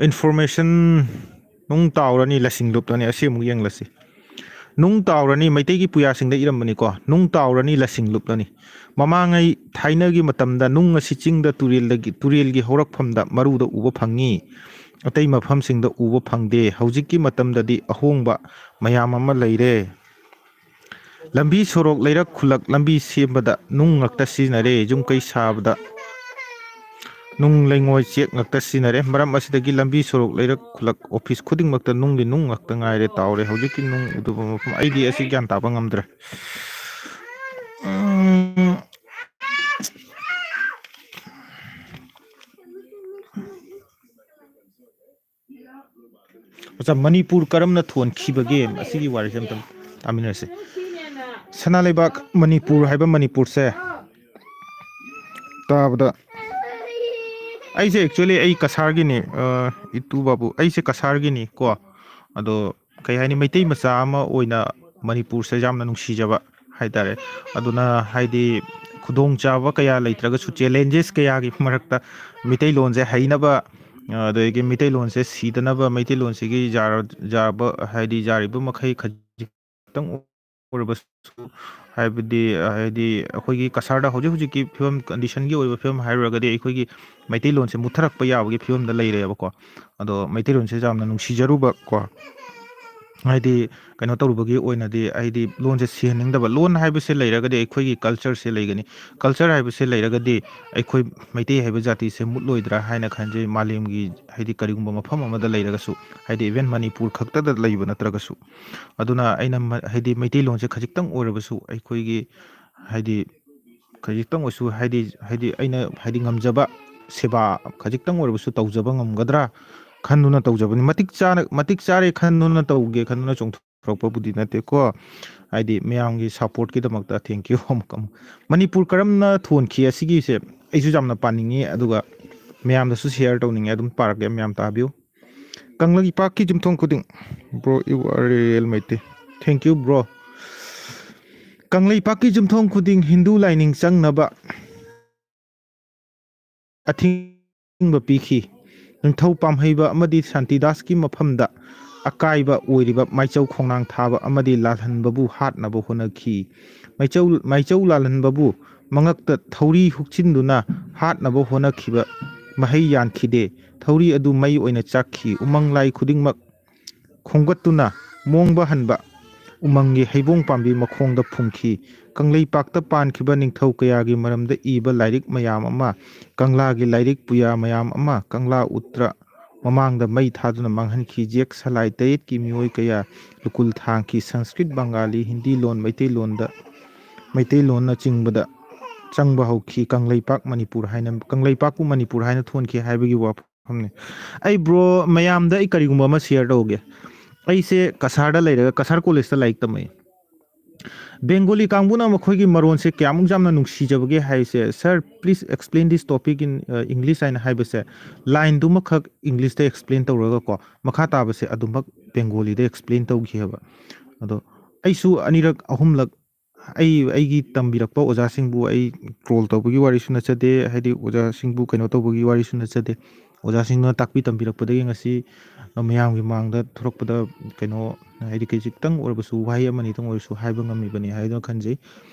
Information, ꯅꯨꯡ ꯇꯥꯎꯔꯅꯤ, ꯂꯁꯤꯡ ꯂꯨꯞꯂꯅꯤ꯫ ꯑꯁꯤ ꯑꯃꯨꯛ ꯌꯦꯡꯂꯁꯤ꯫ ꯅꯨꯡ ꯇꯥꯎꯔꯅꯤ, ꯃꯩꯇꯩꯒꯤ ꯄꯨꯌꯥꯁꯤꯡꯗ ꯏꯔꯝꯕꯅꯤꯀꯣ꯫ ꯅꯨꯡ ꯇꯥꯎꯔꯅꯤ, ꯂꯁꯤꯡ ꯂꯨꯞꯂꯅꯤ꯫ ꯃꯃꯥꯡꯉꯩ ꯊꯥꯏꯅꯒꯤ ꯃꯇꯝꯗ ꯅꯨꯡ ꯑꯁꯤ ꯆꯤꯡꯗ ꯇꯨꯔꯦꯜꯗꯒꯤ, ꯇꯨꯔꯦꯜꯒꯤ ꯍꯧꯔꯛꯐꯝꯗ ꯃꯔꯨꯗ ꯎꯕ ꯐꯪꯉꯤ꯫ ꯑꯇꯩ ꯃꯐꯝꯁꯤꯡꯗ ꯎꯕ ꯐꯪꯗꯦ꯫ ꯍꯧꯖꯤꯛꯀꯤ ꯃꯇꯝꯗꯗꯤ ꯑꯍꯣꯡꯕ ꯃꯌꯥꯝ ꯑꯃ ꯂꯩꯔꯦ꯫ ꯂꯝꯕꯤ ꯁꯣꯔꯣꯛ, ꯂꯩꯔꯛ ꯈꯨꯜꯂꯛ ꯂꯝꯕꯤ ꯁꯦꯝꯕꯗ ꯅꯨꯡ ꯉꯥꯛꯇ ꯁꯤꯖꯤꯟꯅꯔꯦ꯫ ꯌꯨꯝ ꯀꯩ ꯁꯥꯕꯗ ꯅꯨꯡ ꯂꯩꯉꯣꯏ ꯆꯦꯛ ꯉꯥꯛꯇ ꯁꯤꯖꯤꯟꯅꯔꯦ꯫ ꯃꯔꯝ ꯑꯁꯤꯗꯒꯤ ꯂꯝꯕꯤ ꯁꯣꯔꯣꯛ, ꯂꯩꯔꯛ ꯈꯨꯜꯂꯛ, ꯑꯣꯐꯤꯁ ꯈꯨꯗꯤꯡꯃꯛꯇ ꯅꯨꯡꯒꯤ ꯅꯨꯡ ꯉꯥꯛꯇ ꯉꯥꯏꯔꯦ꯫ ꯇꯥꯎꯔꯦ꯫ ꯍꯧꯖꯤꯛꯀꯤ ꯅꯨꯡ ꯎꯗꯕ ꯃꯐꯝ, ꯑꯩꯗꯤ ꯑꯁꯤ ꯒ꯭ꯌꯥꯟ ꯇꯥꯕ ꯉꯝꯗ꯭ꯔꯦ꯫ ꯎꯝ꯫ ꯑꯠꯆꯥ, ꯃꯅꯤꯄꯨꯔ ꯀꯔꯝꯅ ꯊꯣꯟꯈꯤꯕꯒꯦ? ꯑꯁꯤꯒꯤ ꯋꯥꯔꯤꯁꯦ ꯑꯝꯇꯪ ꯇꯥꯃꯤꯟꯅꯔꯁꯦ꯫ ꯁꯅꯥ ꯂꯩꯕꯥꯛ ꯃꯅꯤꯄꯨꯔ ꯍꯥꯏꯕ ꯃꯅꯤꯄꯨꯔꯁꯦ ꯇꯥꯕꯗ, ꯑꯩꯁꯦ actually ꯑꯩ ꯀꯁꯥꯔꯒꯤꯅꯤ, ꯑ, ꯏꯇꯨ ꯕꯥꯕꯨ, ꯑꯩꯁꯦ ꯀꯁꯥꯔꯒꯤꯅꯤ ꯀꯣ꯫ ꯑꯗꯣ ꯀꯩ ꯍꯥꯏꯅꯤ, ꯃꯩꯇꯩ ꯃꯆꯥ ꯑꯃ ꯑꯣꯏꯅ ꯃꯅꯤꯄꯨꯔꯁꯦ ꯌꯥꯝꯅ ꯅꯨꯡꯁꯤꯖꯕ ꯍꯥꯏꯇꯥꯔꯦ꯫ ꯑꯗꯨꯅ ꯍꯥꯏꯗꯤ ꯈꯨꯗꯣꯡꯆꯥꯕ ꯀꯌꯥ ꯂꯩꯇ꯭ꯔꯒꯁꯨ, challenges ꯀꯌꯥꯒꯤ ꯃꯔꯛꯇ ꯃꯤꯇꯩꯂꯣꯟꯁꯦ ꯍꯩꯅꯕ, ꯑꯗꯒꯤ ꯃꯤꯇꯩꯂꯣꯟꯁꯦ ꯁꯤꯗꯅꯕ, ꯃꯩꯇꯩꯂꯣꯟꯁꯤꯒꯤ ꯌꯥꯔ-, ꯌꯥꯕ ꯍꯥꯏꯗꯤ ꯌꯥꯔꯤꯕ ꯃꯈꯩ ꯈꯖꯤꯛꯇꯪ ꯑꯣꯏꯔꯕꯁꯨ, ꯍꯥꯏꯕꯗꯤ, ꯍꯥꯏꯗꯤ ꯑꯩꯈꯣꯏꯒꯤ ꯀꯁꯥꯔꯗ ꯍꯧꯖꯤꯛ ꯍꯧꯖꯤꯛꯀꯤ ꯐꯤꯕꯝ, conditionꯒꯤ ꯑꯣꯏꯕ ꯐꯤꯕꯝ ꯍꯥꯏꯔꯨꯔꯒꯗꯤ ꯑꯩꯈꯣꯏꯒꯤ ꯃꯩꯇꯩꯂꯣꯟꯁꯦ ꯃꯨꯠꯊꯔꯛꯄ ꯌꯥꯕꯒꯤ ꯐꯤꯕꯝꯗ ꯂꯩꯔꯦꯕꯀꯣ꯫ ꯑꯗꯣ ꯃꯩꯇꯩꯂꯣꯟꯁꯦ ꯌꯥꯝꯅ ꯅꯨꯡꯁꯤꯖꯔꯨꯕ ꯀꯣ, ꯍꯥꯏꯗꯤ ꯀꯩꯅꯣ ꯇꯧꯔꯨꯕꯒꯤ ꯑꯣꯏꯅꯗꯤ, ꯍꯥꯏꯗꯤ ꯂꯣꯟꯁꯦ ꯁꯤꯍꯟꯅꯤꯡꯗꯕ꯫ ꯂꯣꯟ ꯍꯥꯏꯕꯁꯦ ꯂꯩꯔꯒꯗꯤ ꯑꯩꯈꯣꯏꯒꯤ cultureꯁꯦ ꯂꯩꯒꯅꯤ꯫ Culture ꯍꯥꯏꯕꯁꯦ ꯂꯩꯔꯒꯗꯤ ꯑꯩꯈꯣꯏ ꯃꯩꯇꯩ ꯍꯥꯏꯕ ꯖꯥꯇꯤꯁꯦ ꯃꯨꯠꯂꯣꯏꯗ꯭ꯔꯥ ꯍꯥꯏꯅ ꯈꯟꯖꯩ꯫ ꯃꯥꯂꯦꯝꯒꯤ ꯍꯥꯏꯗꯤ ꯀꯔꯤꯒꯨꯝꯕ ꯃꯐꯝ ꯑꯃꯗ ꯂꯩꯔꯒꯁꯨ, ꯍꯥꯏꯗꯤ even ꯃꯅꯤꯄꯨꯔ ꯈꯛꯇꯗ ꯂꯩꯕ ꯅꯠꯇ꯭ꯔꯒꯁꯨ꯫ ꯑꯗꯨꯅ ꯑꯩꯅ ꯃ-, ꯍꯥꯏꯗꯤ ꯃꯩꯇꯩꯂꯣꯟꯁꯦ ꯈꯖꯤꯛꯇꯪ ꯑꯣꯏꯔꯕꯁꯨ ꯑꯩꯈꯣꯏꯒꯤ, ꯍꯥꯏꯗꯤ ꯈꯖꯤꯛꯇꯪ ꯑꯣꯏꯔꯁꯨ, ꯍꯥꯏꯗꯤ, ꯍꯥꯏꯗꯤ ꯑꯩꯅ ꯍꯥꯏꯗꯤ ꯉꯝꯖꯕ ꯁꯦꯕꯥ ꯈꯖꯤꯛꯇꯪ ꯑꯣꯏꯔꯕꯁꯨ ꯇꯧꯖꯕ ꯉꯝꯒꯗ꯭ꯔꯥ ꯈꯟꯗꯨꯅ ꯇꯧꯖꯕꯅꯤ꯫ ꯃꯇꯤꯛ ꯆꯥꯅ, ꯃꯇꯤꯛ ꯆꯥꯔꯦ ꯈꯟꯗꯨꯅ ꯇꯧꯒꯦ ꯈꯟꯗꯨꯅ ꯆꯣꯡꯊꯣꯔꯛꯄꯕꯨꯗꯤ ꯅꯠꯇꯦꯀꯣ꯫ ꯍꯥꯏꯗꯤ ꯃꯌꯥꯝꯒꯤ supportꯀꯤꯗꯃꯛꯇ thank you ꯑꯃꯨꯛ, ꯑꯃꯨꯛ꯫ ꯃꯅꯤꯄꯨꯔ ꯀꯔꯝꯅ ꯊꯣꯟꯈꯤ ꯑꯁꯤꯒꯤꯁꯦ ꯑꯩꯁꯨ ꯌꯥꯝꯅ ꯄꯥꯅꯤꯡꯉꯤ꯫ ꯑꯗꯨꯒ ꯃꯌꯥꯝꯗꯁꯨ share ꯇꯧꯅꯤꯡꯉꯦ, ꯑꯗꯨꯝ ꯄꯥꯔꯛꯀꯦ, ꯃꯌꯥꯝ ꯇꯥꯕꯤꯌꯨ꯫ ꯀꯪꯂꯩꯄꯥꯛꯀꯤ ꯌꯨꯝꯊꯣꯡ ꯈꯨꯗꯤꯡ, bro, you are a real Meitei, thank you bro꯫ ꯀꯪꯂꯩꯄꯥꯛꯀꯤ ꯌꯨꯝꯊꯣꯡ ꯈꯨꯗꯤꯡ ꯍꯤꯟꯗꯨ ꯂꯥꯏꯅꯤꯡ ꯆꯪꯅꯕ ꯑꯊꯤꯡꯕ ꯄꯤꯈꯤ꯫ ꯅꯤꯡꯊꯧ ꯄꯥꯝꯍꯩꯕ ꯑꯃꯗꯤ ꯁꯥꯟꯇꯤꯗꯥꯁꯀꯤ ꯃꯐꯝꯗ ꯑꯀꯥꯏꯕ ꯑꯣꯏꯔꯤꯕ ꯃꯥꯏꯆꯧ ꯈꯣꯡꯅꯥꯡ ꯊꯥꯕ ꯑꯃꯗꯤ ꯂꯥꯜꯍꯟꯕꯕꯨ ꯍꯥꯠꯅꯕ ꯍꯣꯠꯅꯈꯤ꯫ ꯃꯥꯏꯆꯧ, ꯃꯥꯏꯆꯧ ꯂꯥꯜꯍꯟꯕꯕꯨ ꯃꯉꯛꯇ ꯊꯧꯔꯤ ꯍꯨꯛꯆꯤꯟꯗꯨꯅ ꯍꯥꯠꯅꯕ ꯍꯣꯠꯅꯈꯤꯕ ꯃꯍꯩ ꯌꯥꯟꯈꯤꯗꯦ꯫ ꯊꯧꯔꯤ ꯑꯗꯨ ꯃꯩ ꯑꯣꯏꯅ ꯆꯥꯛꯈꯤ꯫ ꯎꯃꯪ ꯂꯥꯏ ꯈꯨꯗꯤꯡꯃꯛ ꯈꯣꯝꯒꯠꯇꯨꯅ ꯃꯣꯡꯕ ꯍꯟꯕ ꯎꯃꯪꯒꯤ ꯍꯩꯕꯣꯡ ꯄꯥꯝꯕꯤ ꯃꯈꯣꯡꯗ ꯐꯨꯝꯈꯤ꯫ ꯀꯪꯂꯩꯄꯥꯛꯇ ꯄꯥꯟꯈꯤꯕ ꯅꯤꯡꯊꯧ ꯀꯌꯥꯒꯤ ꯃꯔꯝꯗ ꯏꯕ ꯂꯥꯏꯔꯤꯛ ꯃꯌꯥꯝ ꯑꯃ, ꯀꯪꯂꯥꯒꯤ ꯂꯥꯏꯔꯤꯛ ꯄꯨꯌꯥ ꯃꯌꯥꯝ ꯑꯃ ꯀꯪꯂꯥ ꯎꯇ꯭ꯔ ꯃꯃꯥꯡꯗ ꯃꯩ ꯊꯥꯗꯨꯅ ꯃꯥꯡꯍꯟꯈꯤ꯫ ꯖꯦꯛ ꯁꯂꯥꯏ ꯇꯔꯦꯠꯀꯤ ꯃꯤꯑꯣꯏ ꯀꯌꯥ ꯂꯨꯀꯨꯜ ꯊꯥꯡꯈꯤ꯫ ꯁꯪꯁꯀ꯭ꯔꯤꯠ, ꯕꯪꯒꯥꯂꯤ, ꯍꯤꯟꯗꯤ ꯂꯣꯟ, ꯃꯩꯇꯩꯂꯣꯟꯗ, ꯃꯩꯇꯩꯂꯣꯟꯅꯆꯤꯡꯕꯗ ꯆꯪꯕ ꯍꯧꯈꯤ꯫ ꯀꯪꯂꯩꯄꯥꯛ ꯃꯅꯤꯄꯨꯔ ꯍꯥꯏꯅ, ꯀꯪꯂꯩꯄꯥꯛꯄꯨ ꯃꯅꯤꯄꯨꯔ ꯍꯥꯏꯅ ꯊꯣꯟꯈꯤ ꯍꯥꯏꯕꯒꯤ ꯋꯥꯐꯝꯅꯤ꯫ ꯑꯩ bro, ꯃꯌꯥꯝꯗ ꯑꯩ ꯀꯔꯤꯒꯨꯝꯕ ꯑꯃ share ꯇꯧꯒꯦ꯫ ꯑꯩꯁꯦ ꯀꯁꯥꯔꯗ ꯂꯩꯔꯒ ꯀꯁꯥꯔ ꯀꯣꯂꯦꯖꯇ ꯂꯥꯏꯔꯤꯛ ꯇꯝꯃꯛꯏ꯫ ꯕꯦꯡꯒꯣꯂꯤ ꯀꯥꯡꯕꯨꯅ ꯃꯈꯣꯏꯒꯤ ꯃꯔꯣꯟꯁꯦ ꯀꯌꯥꯃꯨꯛ ꯌꯥꯝꯅ ꯅꯨꯡꯁꯤꯖꯕꯒꯦ ꯍꯥꯏꯁꯦ, "Sir, please explain this topic in, uh, English" ꯍꯥꯏꯅ ꯍꯥꯏꯕꯁꯦ, ꯂꯥꯏꯟꯗꯨꯃꯈꯛ ꯏꯪꯂꯤꯁꯇ explain ꯇꯧꯔꯒꯀꯣ, ꯃꯈꯥ ꯇꯥꯕꯁꯦ ꯑꯗꯨꯃꯛ ꯕꯦꯡꯒꯣꯂꯤꯗ explain ꯇꯧꯈꯤ ꯍꯥꯏꯕ꯫ ꯑꯗꯣ ꯑꯩꯁꯨ ꯑꯅꯤꯔꯛ ꯑꯍꯨꯝꯂꯛ ꯑꯩ, ꯑꯩꯒꯤ ꯇꯝꯕꯤꯔꯛꯄ ꯑꯣꯖꯥꯁꯤꯡꯕꯨ ꯑꯩ troll ꯇꯧꯕꯒꯤ ꯋꯥꯔꯤꯁꯨ ꯅꯠꯆꯗꯦ, ꯍꯥꯏꯗꯤ ꯑꯣꯖꯥꯁꯤꯡꯕꯨ ꯀꯩꯅꯣ ꯇꯧꯕꯒꯤ ꯋꯥꯔꯤꯁꯨ ꯅꯠꯆꯗꯦ꯫ ꯑꯣꯖꯥꯁꯤꯡꯅ ꯇꯥꯛꯄꯤ ꯇꯝꯕꯤꯔꯛꯄꯗꯒꯤ ꯉꯁꯤ, ꯑ, ꯃꯌꯥꯝꯒꯤ ꯃꯥꯡꯗ ꯊꯣꯔꯛꯄꯗ ꯀꯩꯅꯣ, ꯍꯥꯏꯗꯤ ꯈꯖꯤꯛꯇꯪ ꯑꯣꯏꯔꯕꯁꯨ ꯋꯥꯍꯩ ꯑꯃꯅꯤꯇꯪ ꯑꯣꯏꯔꯁꯨ ꯍꯥꯏꯕ ꯉꯝꯃꯤꯕꯅꯤ ꯍꯥꯏꯗꯨꯅ ꯈꯟꯖꯩ꯫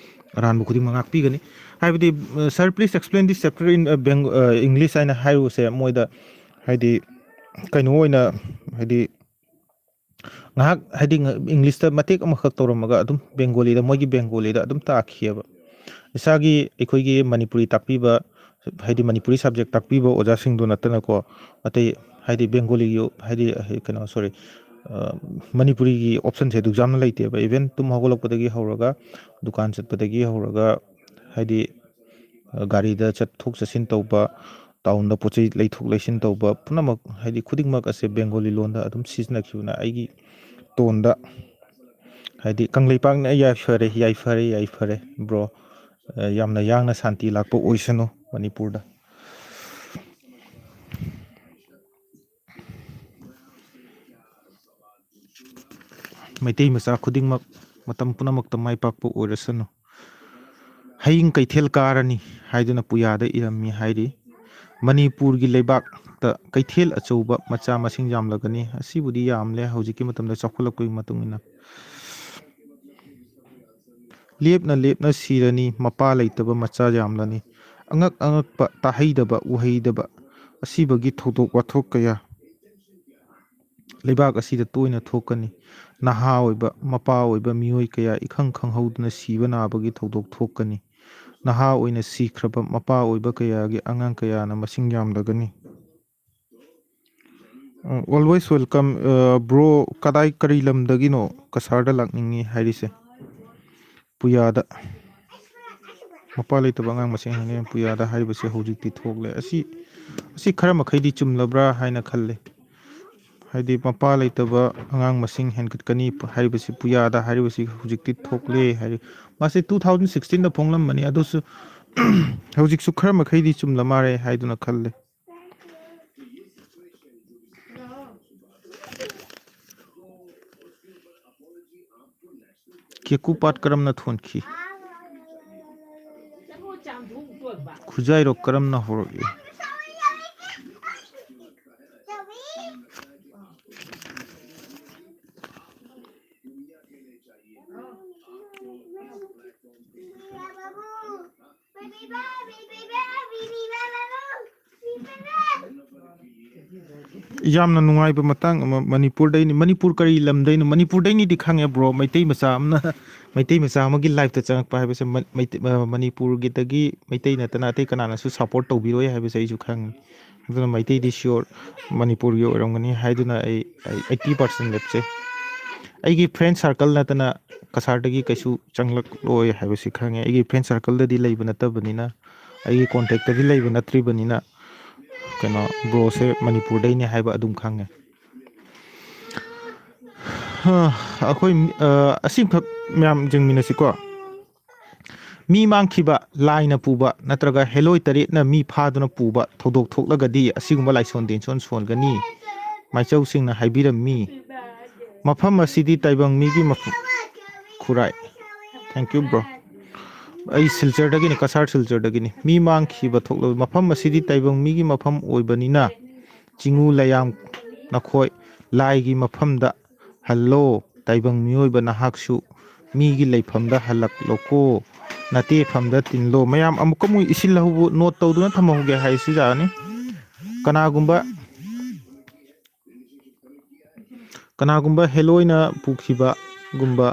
ꯑꯔꯥꯟꯕ ꯈꯨꯗꯤꯡꯃꯛ ꯉꯥꯛꯄꯤꯒꯅꯤ꯫ ꯍꯥꯏꯕꯗꯤ, "Sir, please explain this chapter in, uh, Beng-, uh, English" ꯍꯥꯏꯅ ꯍꯥꯏꯔꯨꯕꯁꯦ ꯃꯣꯏꯗ ꯍꯥꯏꯗꯤ ꯀꯩꯅꯣ ꯑꯣꯏꯅ, ꯍꯥꯏꯗꯤ ꯉꯥꯏꯍꯥꯛ ꯍꯥꯏꯗꯤ ꯉ-, ꯏꯪꯂꯤꯁꯇ ꯃꯇꯦꯛ ꯑꯃꯈꯛ ꯇꯧꯔꯝꯃꯒ ꯑꯗꯨꯝ ꯕꯦꯡꯒꯣꯂꯤꯗ, ꯃꯣꯏꯒꯤ ꯕꯦꯡꯒꯣꯂꯤꯗ ꯑꯗꯨꯝ ꯇꯥꯛꯈꯤꯑꯕ꯫ ꯏꯁꯥꯒꯤ ꯑꯩꯈꯣꯏꯒꯤ ꯃꯅꯤꯄꯨꯔꯤ ꯇꯥꯛꯄꯤꯕ, ꯍꯥꯏꯗꯤ ꯃꯅꯤꯄꯨꯔꯤ subject ꯇꯥꯛꯄꯤꯕ ꯑꯣꯖꯥꯁꯤꯡꯗꯣ ꯅꯠꯇꯅꯀꯣ, ꯑꯇꯩ ꯍꯥꯏꯗꯤ ꯕꯦꯡꯒꯣꯂꯤꯒꯤ, ꯍꯥꯏꯗꯤ, ꯀꯩꯅꯣ, sorry, ꯑ, ꯃꯅꯤꯄꯨꯔꯤꯒꯤ optionꯁꯦ ꯑꯗꯨꯛ ꯌꯥꯝꯅ ꯂꯩꯇꯦꯕ꯫ Even ꯇꯨꯝ ꯍꯧꯒꯠꯂꯛꯄꯗꯒꯤ ꯍꯧꯔꯒ, ꯗꯨꯀꯥꯟ ꯆꯠꯄꯗꯒꯤ ꯍꯧꯔꯒ, ꯍꯥꯏꯗꯤ, ꯑ, ꯒꯥꯔꯤꯗ ꯆꯠꯊꯣꯛ ꯆꯠꯁꯤꯟ ꯇꯧꯕ, townꯗ ꯄꯣꯠ ꯆꯩ ꯂꯩꯊꯣꯛ ꯂꯩꯁꯤꯟ ꯇꯧꯕ, ꯄꯨꯝꯅꯃꯛ ꯍꯥꯏꯗꯤ ꯈꯨꯗꯤꯡꯃꯛ ꯑꯁꯦ ꯕꯦꯡꯒꯣꯂꯤ ꯂꯣꯟꯗ ꯑꯗꯨꯝ ꯁꯤꯖꯤꯟꯅꯈꯤꯕꯅ ꯑꯩꯒꯤ ꯇꯣꯟꯗ ꯍꯥꯏꯗꯤ ꯀꯪꯂꯩꯄꯥꯛꯅ ꯌꯥꯏꯐꯔꯦ, ꯌꯥꯏꯐꯔꯦ, ꯌꯥꯏꯐꯔꯦ, bro꯫ ꯑ, ꯌꯥꯝꯅ ꯌꯥꯡꯅ ꯁꯥꯟꯇꯤ ꯂꯥꯛꯄ ꯑꯣꯏꯁꯅꯨ ꯃꯅꯤꯄꯨꯔꯗ꯫ ꯃꯩꯇꯩ ꯃꯆꯥ ꯈꯨꯗꯤꯡꯃꯛ ꯃꯇꯝ ꯄꯨꯝꯅꯃꯛꯇ ꯃꯥꯏ ꯄꯥꯛꯄ ꯑꯣꯏꯔꯁꯅꯨ꯫ ꯍꯌꯤꯡ ꯀꯩꯊꯦꯜ ꯀꯥꯔꯅꯤ ꯍꯥꯏꯗꯨꯅ ꯄꯨꯌꯥꯗ ꯏꯔꯝꯃꯤ ꯍꯥꯏꯔꯤ꯫ ꯃꯅꯤꯄꯨꯔꯒꯤ ꯂꯩꯕꯥꯛꯇ ꯀꯩꯊꯦꯜ ꯑꯆꯧꯕ ꯃꯆꯥ ꯃꯁꯤꯡ ꯌꯥꯝꯂꯒꯅꯤ꯫ ꯑꯁꯤꯕꯨꯗꯤ ꯌꯥꯝꯂꯦ ꯍꯧꯖꯤꯛꯀꯤ ꯃꯇꯝꯗ ꯆꯥꯎꯈꯠꯂꯛꯄꯒꯤ ꯃꯇꯨꯡ ꯏꯟꯅ꯫ ꯂꯦꯞꯅ ꯂꯦꯞꯅ ꯁꯤꯔꯅꯤ ꯃꯄꯥ ꯂꯩꯇꯕ ꯃꯆꯥ ꯌꯥꯝꯂꯅꯤ꯫ ꯑꯉꯛ ꯑꯉꯛꯄ ꯇꯥꯍꯩꯗꯕ ꯎꯍꯩꯗꯕ ꯑꯁꯤꯕꯒꯤ ꯊꯧꯗꯣꯛ ꯋꯥꯊꯣꯛ ꯀꯌꯥ ꯂꯩꯕꯥꯛ ꯑꯁꯤꯗ ꯇꯣꯏꯅ ꯊꯣꯛꯀꯅꯤ꯫ ꯅꯍꯥ ꯑꯣꯏꯕ ꯃꯄꯥ ꯑꯣꯏꯕ ꯃꯤꯑꯣꯏ ꯀꯌꯥ ꯏꯈꯪ ꯈꯪꯍꯧꯗꯅ ꯁꯤꯕ ꯅꯥꯕꯒꯤ ꯊꯧꯗꯣꯛ ꯊꯣꯛꯀꯅꯤ꯫ ꯅꯍꯥ ꯑꯣꯏꯅ ꯁꯤꯈ꯭ꯔꯕ ꯃꯄꯥ ꯑꯣꯏꯕ ꯀꯌꯥꯒꯤ ꯑꯉꯥꯡ ꯀꯌꯥꯅ ꯃꯁꯤꯡ ꯌꯥꯝꯂꯒꯅꯤ꯫ ꯑ, always welcome, ꯑ, bro꯫ ꯀꯗꯥꯏ, ꯀꯔꯤ ꯂꯝꯗꯒꯤꯅꯣ ꯀꯁꯥꯔꯗ ꯂꯥꯛꯅꯤꯡꯉꯤ ꯍꯥꯏꯔꯤꯁꯦ? ꯄꯨꯌꯥꯗ꯫ ꯃꯄꯥ ꯂꯩꯇꯕ ꯑꯉꯥꯡ ꯃꯁꯤꯡ ꯍꯦꯟꯒꯠꯀꯅꯤ ꯄꯨꯌꯥꯗ ꯍꯥꯏꯔꯤꯕꯁꯤ ꯍꯧꯖꯤꯛꯇꯤ ꯊꯣꯛꯂꯦ꯫ ꯑꯁꯤ, ꯑꯁꯤ ꯈꯔ ꯃꯈꯩꯗꯤ ꯆꯨꯝꯂꯕ꯭ꯔꯥ ꯍꯥꯏꯅ ꯈꯜꯂꯤ꯫ ꯍꯥꯏꯗꯤ ꯃꯄꯥ ꯂꯩꯇꯕ ꯑꯉꯥꯡ ꯃꯁꯤꯡ ꯍꯦꯟꯒꯠꯀꯅꯤ ꯍꯥꯏꯔꯤꯕꯁꯤ ꯄꯨꯌꯥꯗ ꯍꯥꯏꯔꯤꯕꯁꯤ ꯍꯧꯖꯤꯛꯇꯤ ꯊꯣꯛꯂꯦ ꯍꯥꯏꯔꯤ꯫ ꯃꯥꯁꯦ two thousand sixteenꯗ ꯐꯣꯡꯂꯝꯕꯅꯤ, ꯑꯗꯨꯁꯨ ꯍꯧꯖꯤꯛꯁꯨ ꯈꯔ ꯃꯈꯩꯗꯤ ꯆꯨꯝꯂ ꯃꯥꯜꯂꯦ ꯍꯥꯏꯗꯨꯅ ꯈꯜꯂꯤ꯫ ꯀꯦꯀꯨ ꯄꯥꯠ ꯀꯔꯝꯅ ꯊꯣꯟꯈꯤ? ꯈꯨꯖꯥꯏꯔꯣ ꯀꯔꯝꯅ ꯍꯧꯔꯛꯏ? ꯌꯥꯝꯅ ꯅꯨꯡꯉꯥꯏꯕ ꯃꯇꯥꯡ ꯑꯃ, ꯃꯅꯤꯄꯨꯔꯗꯩꯅꯤ꯫ ꯃꯅꯤꯄꯨꯔ ꯀꯔꯤ ꯂꯝꯗꯩꯅꯣ? ꯃꯅꯤꯄꯨꯔꯗꯩꯅꯤꯗꯤ ꯈꯪꯉꯦ bro꯫ ꯃꯩꯇꯩ ꯃꯆꯥ ꯑꯃꯅ, ꯃꯩꯇꯩ ꯃꯆꯥ ꯑꯃꯒꯤ liveꯇ ꯆꯪꯉꯛꯄ ꯍꯥꯏꯕꯁꯦ ꯃ-, ꯃꯩꯇꯩ-, ꯑ, ꯃꯅꯤꯄꯨꯔꯒꯤꯗꯒꯤ ꯃꯩꯇꯩ ꯅꯠꯇꯅ ꯑꯇꯩ ꯀꯅꯥꯅꯁꯨ support ꯇꯧꯕꯤꯔꯣꯏ ꯍꯥꯏꯕꯁꯦ ꯑꯩꯁꯨ ꯈꯪꯉꯤ꯫ ꯑꯗꯨꯅ ꯃꯩꯇꯩꯗꯤ sure ꯃꯅꯤꯄꯨꯔꯒꯤ ꯑꯣꯏꯔꯝꯒꯅꯤ ꯍꯥꯏꯗꯨꯅ ꯑꯩ, ꯑꯩ eighty percent ꯂꯦꯞꯆꯩ꯫ ꯑꯩꯒꯤ friend circle ꯅꯠꯇꯅ ꯀꯁꯥꯔꯗꯒꯤ ꯀꯩꯁꯨ ꯆꯪꯂꯛꯂꯣꯏ ꯍꯥꯏꯕꯁꯤ ꯈꯪꯉꯦ꯫ ꯑꯩꯒꯤ friend circleꯗꯗꯤ ꯂꯩꯕ ꯅꯠꯇꯕꯅꯤꯅ, ꯑꯩꯒꯤ contactꯇꯗꯤ ꯂꯩꯕ ꯅꯠꯇ꯭ꯔꯤꯕꯅꯤꯅ, ꯀꯩꯅꯣ, broꯁꯦ ꯃꯅꯤꯄꯨꯔꯗꯩꯅꯤ ꯍꯥꯏꯕ ꯑꯗꯨꯝ ꯈꯪꯉꯦ꯫ ꯍꯥ, ꯑꯩꯈꯣꯏ, ꯑ, ꯑꯁꯤꯈꯛ ꯃꯌꯥꯝ ꯌꯦꯡꯃꯤꯟꯅꯁꯤꯀꯣ꯫ ꯃꯤ ꯃꯥꯡꯈꯤꯕ, ꯂꯥꯏꯅ ꯄꯨꯕ ꯅꯠꯇ꯭ꯔꯒ ꯍꯦꯂꯣꯏ ꯇꯔꯦꯠꯅ ꯃꯤ ꯐꯥꯗꯨꯅ ꯄꯨꯕ ꯊꯧꯗꯣꯛ ꯊꯣꯛꯂꯒꯗꯤ ꯑꯁꯤꯒꯨꯝꯕ ꯂꯥꯏꯁꯣꯟ ꯇꯦꯟꯁꯣꯟ ꯁꯣꯟꯒꯅꯤ꯫ ꯃꯥꯏꯆꯧꯁꯤꯡꯅ ꯍꯥꯏꯕꯤꯔꯝꯃꯤ꯫ ꯃꯐꯝ ꯑꯁꯤꯗꯤ ꯇꯥꯏꯕꯪ ꯃꯤꯒꯤ ꯃꯐꯝ꯫ ꯈꯨꯔꯥꯏ꯫ Thank you, bro. ꯑꯩ ꯁꯤꯜꯆꯔꯗꯒꯤꯅꯤ, ꯀꯁꯥꯔ ꯁꯤꯜꯆꯔꯗꯒꯤꯅꯤ꯫ ꯃꯤ ꯃꯥꯡꯈꯤꯕ ꯊꯣꯛꯂꯕ ꯃꯐꯝ ꯑꯁꯤꯗꯤ ꯇꯥꯏꯕꯪ ꯃꯤꯒꯤ ꯃꯐꯝ ꯑꯣꯏꯕꯅꯤꯅ, ꯆꯤꯡꯉꯨ ꯂꯩꯌꯥꯝ ꯅꯈꯣꯏ ꯂꯥꯏꯒꯤ ꯃꯐꯝꯗ ꯍꯜꯂꯣ꯫ ꯇꯥꯏꯕꯪ ꯃꯤꯑꯣꯏꯕ ꯅꯍꯥꯛꯁꯨ ꯃꯤꯒꯤ ꯂꯩꯐꯝꯗ ꯍꯜꯂꯛꯂꯣꯀꯣ꯫ ꯅꯇꯦꯐꯝꯗ ꯇꯤꯟꯂꯣ꯫ ꯃꯌꯥꯝ ꯑꯃꯨꯛꯀ ꯑꯃꯨꯛ ꯏꯁꯤꯜꯍꯧꯕ, ꯅꯣꯠ ꯇꯧꯗꯨꯅ ꯊꯝꯍꯧꯒꯦ ꯍꯥꯏꯁꯨ ꯌꯥꯅꯤ꯫ ꯀꯅꯥꯒꯨꯝꯕ ꯀꯅꯥꯒꯨꯝꯕ ꯍꯦꯂꯣꯏꯅ ꯄꯨꯈꯤꯕꯒꯨꯝꯕ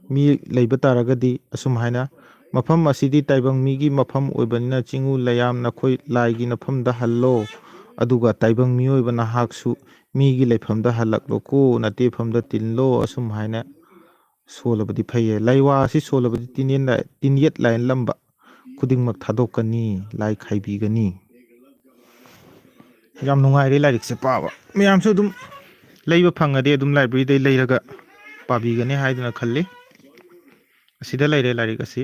ꯃꯤ ꯂꯩꯕ ꯇꯥꯔꯒꯗꯤ, ꯑꯁꯨꯝ ꯍꯥꯏꯅ, "ꯃꯐꯝ ꯑꯁꯤꯗꯤ ꯇꯥꯏꯕꯪ ꯃꯤꯒꯤ ꯃꯐꯝ ꯑꯣꯏꯕꯅꯤꯅ, ꯆꯤꯡꯉꯨ ꯂꯩꯌꯥꯝ ꯅꯈꯣꯏ ꯂꯥꯏꯒꯤ ꯃꯐꯝꯗ ꯍꯜꯂꯣ, ꯑꯗꯨꯒ ꯇꯥꯏꯕꯪ ꯃꯤꯑꯣꯏꯕ ꯅꯍꯥꯛꯁꯨ ꯃꯤꯒꯤ ꯂꯩꯐꯝꯗ ꯍꯜꯂꯛꯂꯣꯀꯣ, ꯅꯇꯦꯐꯝꯗ ꯇꯤꯟꯂꯣ", ꯑꯁꯨꯝ ꯍꯥꯏꯅ ꯁꯣꯜꯂꯕꯗꯤ ꯐꯩꯌꯦ꯫ ꯂꯥꯏꯋꯥ ꯑꯁꯤ ꯁꯣꯜꯂꯕꯗꯤ ꯇꯤꯟꯌꯦꯠ ꯂꯥꯏ-, ꯇꯤꯟꯌꯦꯠ ꯂꯥꯏꯂꯝꯕ ꯈꯨꯗꯤꯡꯃꯛ ꯊꯥꯗꯣꯛꯀꯅꯤ, ꯂꯥꯏ ꯈꯥꯏꯕꯤꯒꯅꯤ꯫ ꯌꯥꯝ ꯅꯨꯡꯉꯥꯏꯔꯦ ꯂꯥꯏꯔꯤꯛꯁꯦ ꯄꯥꯕ꯫ ꯃꯌꯥꯝꯁꯨ ꯑꯗꯨꯝ ꯂꯩꯕ ꯐꯪꯉꯗꯤ ꯑꯗꯨꯝ ꯂꯥꯏꯕ꯭ꯔꯦꯔꯤꯗꯩ ꯂꯩꯔꯒ ꯄꯥꯕꯤꯒꯅꯤ ꯍꯥꯏꯗꯨꯅ ꯈꯜꯂꯤ꯫ ꯑꯁꯤꯗ ꯂꯩꯔꯦ ꯂꯥꯏꯔꯤꯛ ꯑꯁꯤ꯫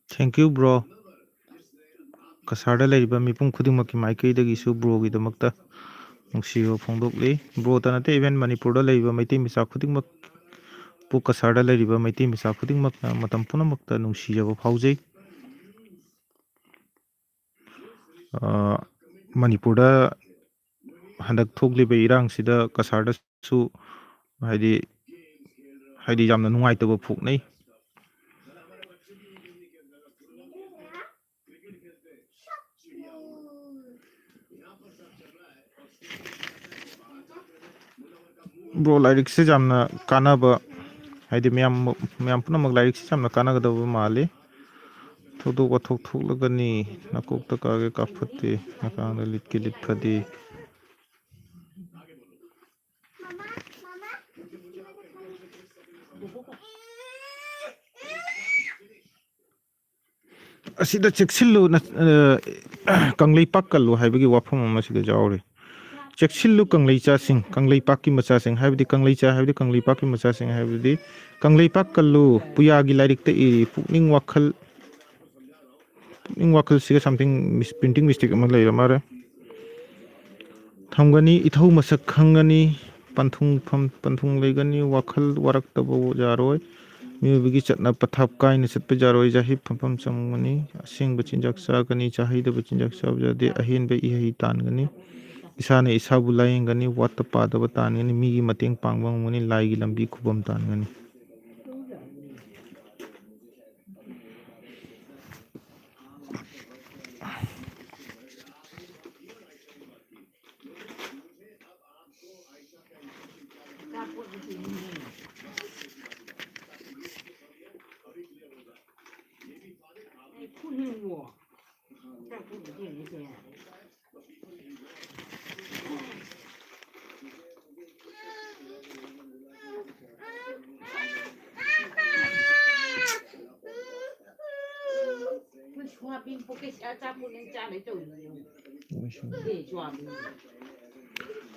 Thank you, bro. ꯀꯁꯥꯔꯗ ꯂꯩꯔꯤꯕ ꯃꯤꯄꯨꯝ ꯈꯨꯗꯤꯡꯃꯛꯀꯤ ꯃꯥꯏꯀꯩꯗꯒꯤꯁꯨ ꯕ꯭ꯔꯣꯒꯤꯗꯃꯛꯇ ꯅꯨꯡꯁꯤꯕ ꯐꯣꯡꯗꯣꯛꯂꯤ꯫ ꯕ꯭ꯔꯣꯇ ꯅꯠꯇꯦ, even ꯃꯅꯤꯄꯨꯔꯗ ꯂꯩꯔꯤꯕ ꯃꯩꯇꯩ ꯃꯆꯥ ꯈꯨꯗꯤꯡꯃꯛꯄꯨ, ꯀꯁꯥꯔꯗ ꯂꯩꯔꯤꯕ ꯃꯩꯇꯩ ꯃꯆꯥ ꯈꯨꯗꯤꯡꯃꯛꯅ ꯃꯇꯝ ꯄꯨꯝꯅꯃꯛꯇ ꯅꯨꯡꯁꯤꯖꯕ ꯐꯥꯎꯖꯩ꯫ ꯑ, ꯃꯅꯤꯄꯨꯔꯗ ꯍꯟꯗꯛ ꯊꯣꯛꯂꯤꯕ ꯏꯔꯥꯡꯁꯤꯗ ꯀꯁꯥꯔꯗꯁꯨ ꯍꯥꯏꯗꯤ, ꯍꯥꯏꯗꯤ ꯌꯥꯝꯅ ꯅꯨꯡꯉꯥꯏꯇꯕ ꯐꯣꯛꯅꯩ꯫ ꯕ꯭ꯔꯣ, ꯂꯥꯏꯔꯤꯛꯁꯦ ꯌꯥꯝꯅ ꯀꯥꯟꯅꯕ, ꯍꯥꯏꯗꯤ ꯃꯌꯥꯝ, ꯃꯌꯥꯝ ꯄꯨꯝꯅꯃꯛ ꯂꯥꯏꯔꯤꯛꯁꯦ ꯌꯥꯝꯅ ꯀꯥꯟꯅꯒꯗꯕ ꯃꯥꯜꯂꯤ꯫ ꯊꯧꯗꯣꯛ ꯋꯥꯊꯣꯛ ꯊꯣꯛꯂꯒꯅꯤ, ꯅꯀꯣꯛꯇ ꯀꯥꯒꯦ ꯀꯥꯞꯐꯠꯇꯦ, ꯅꯀꯥꯡꯗ ꯂꯤꯠꯀꯦ ꯂꯤꯠꯐꯗꯦ꯫ ꯑꯁꯤꯗ ꯆꯦꯛꯁꯤꯜꯂꯨ, ꯅ-, ꯑ, ꯀꯪꯂꯩꯄꯥꯛ ꯀꯜꯂꯨ ꯍꯥꯏꯕꯒꯤ ꯋꯥꯐꯝ ꯑꯃ ꯁꯤꯗ ꯌꯥꯎꯔꯤ꯫ "ꯆꯦꯛꯁꯤꯜꯂꯨ ꯀꯪꯂꯩꯆꯥꯁꯤꯡ, ꯀꯪꯂꯩꯄꯥꯛꯀꯤ ꯃꯆꯥꯁꯤꯡ", ꯍꯥꯏꯕꯗꯤ ꯀꯪꯂꯩꯆꯥ ꯍꯥꯏꯕꯗꯤ ꯀꯪꯂꯩꯄꯥꯛꯀꯤ ꯃꯆꯥꯁꯤꯡ ꯍꯥꯏꯕꯗꯤ "ꯀꯪꯂꯩꯄꯥꯛ ꯀꯜꯂꯨ", ꯄꯨꯌꯥꯒꯤ ꯂꯥꯏꯔꯤꯛꯇ ꯏꯔꯤ꯫ "ꯄꯨꯛꯅꯤꯡ ꯋꯥꯈꯜ", ꯄꯨꯛꯅꯤꯡ ꯋꯥꯈꯜꯁꯤꯒ something mis-, printing mistake ꯑꯃ ꯂꯩꯔ ꯃꯥꯜꯂꯦ꯫ ꯊꯝꯒꯅꯤ, ꯏꯊꯧ ꯃꯁꯛ ꯈꯪꯒꯅꯤ, ꯄꯟꯊꯨꯡꯐꯝ, ꯄꯟꯊꯨꯡ ꯂꯩꯒꯅꯤ, ꯋꯥꯈꯜ ꯋꯥꯔꯛꯇꯕ ꯌꯥꯔꯣꯏ꯫ ꯃꯤꯑꯣꯏꯕꯒꯤ ꯆꯠꯅ ꯄꯊꯥꯞ ꯀꯥꯏꯅ ꯆꯠꯄ ꯌꯥꯔꯣꯏ, ꯌꯥꯍꯤꯞ ꯐꯝꯐꯝ ꯆꯪꯒꯅꯤ, ꯑꯁꯦꯡꯕ ꯆꯤꯟꯖꯥꯛ ꯆꯥꯒꯅꯤ, ꯆꯥꯍꯩꯗꯕ ꯆꯤꯟꯖꯥꯛ ꯆꯥꯕ ꯌꯥꯗꯦ, ꯑꯍꯦꯟꯕ ꯏꯍꯩ ꯇꯥꯟꯒꯅꯤ, ꯏꯁꯥꯅ ꯏꯁꯥꯕꯨ ꯂꯥꯌꯦꯡꯒꯅꯤ, ꯋꯥꯠꯇ ꯄꯥꯗꯕ ꯇꯥꯟꯒꯅꯤ, ꯃꯤꯒꯤ ꯃꯇꯦꯡ ꯄꯥꯡꯕ ꯉꯝꯒꯅꯤ, ꯂꯥꯏꯒꯤ ꯂꯝꯕꯤ ꯈꯨꯕꯝ ꯇꯥꯟꯒꯅꯤ꯫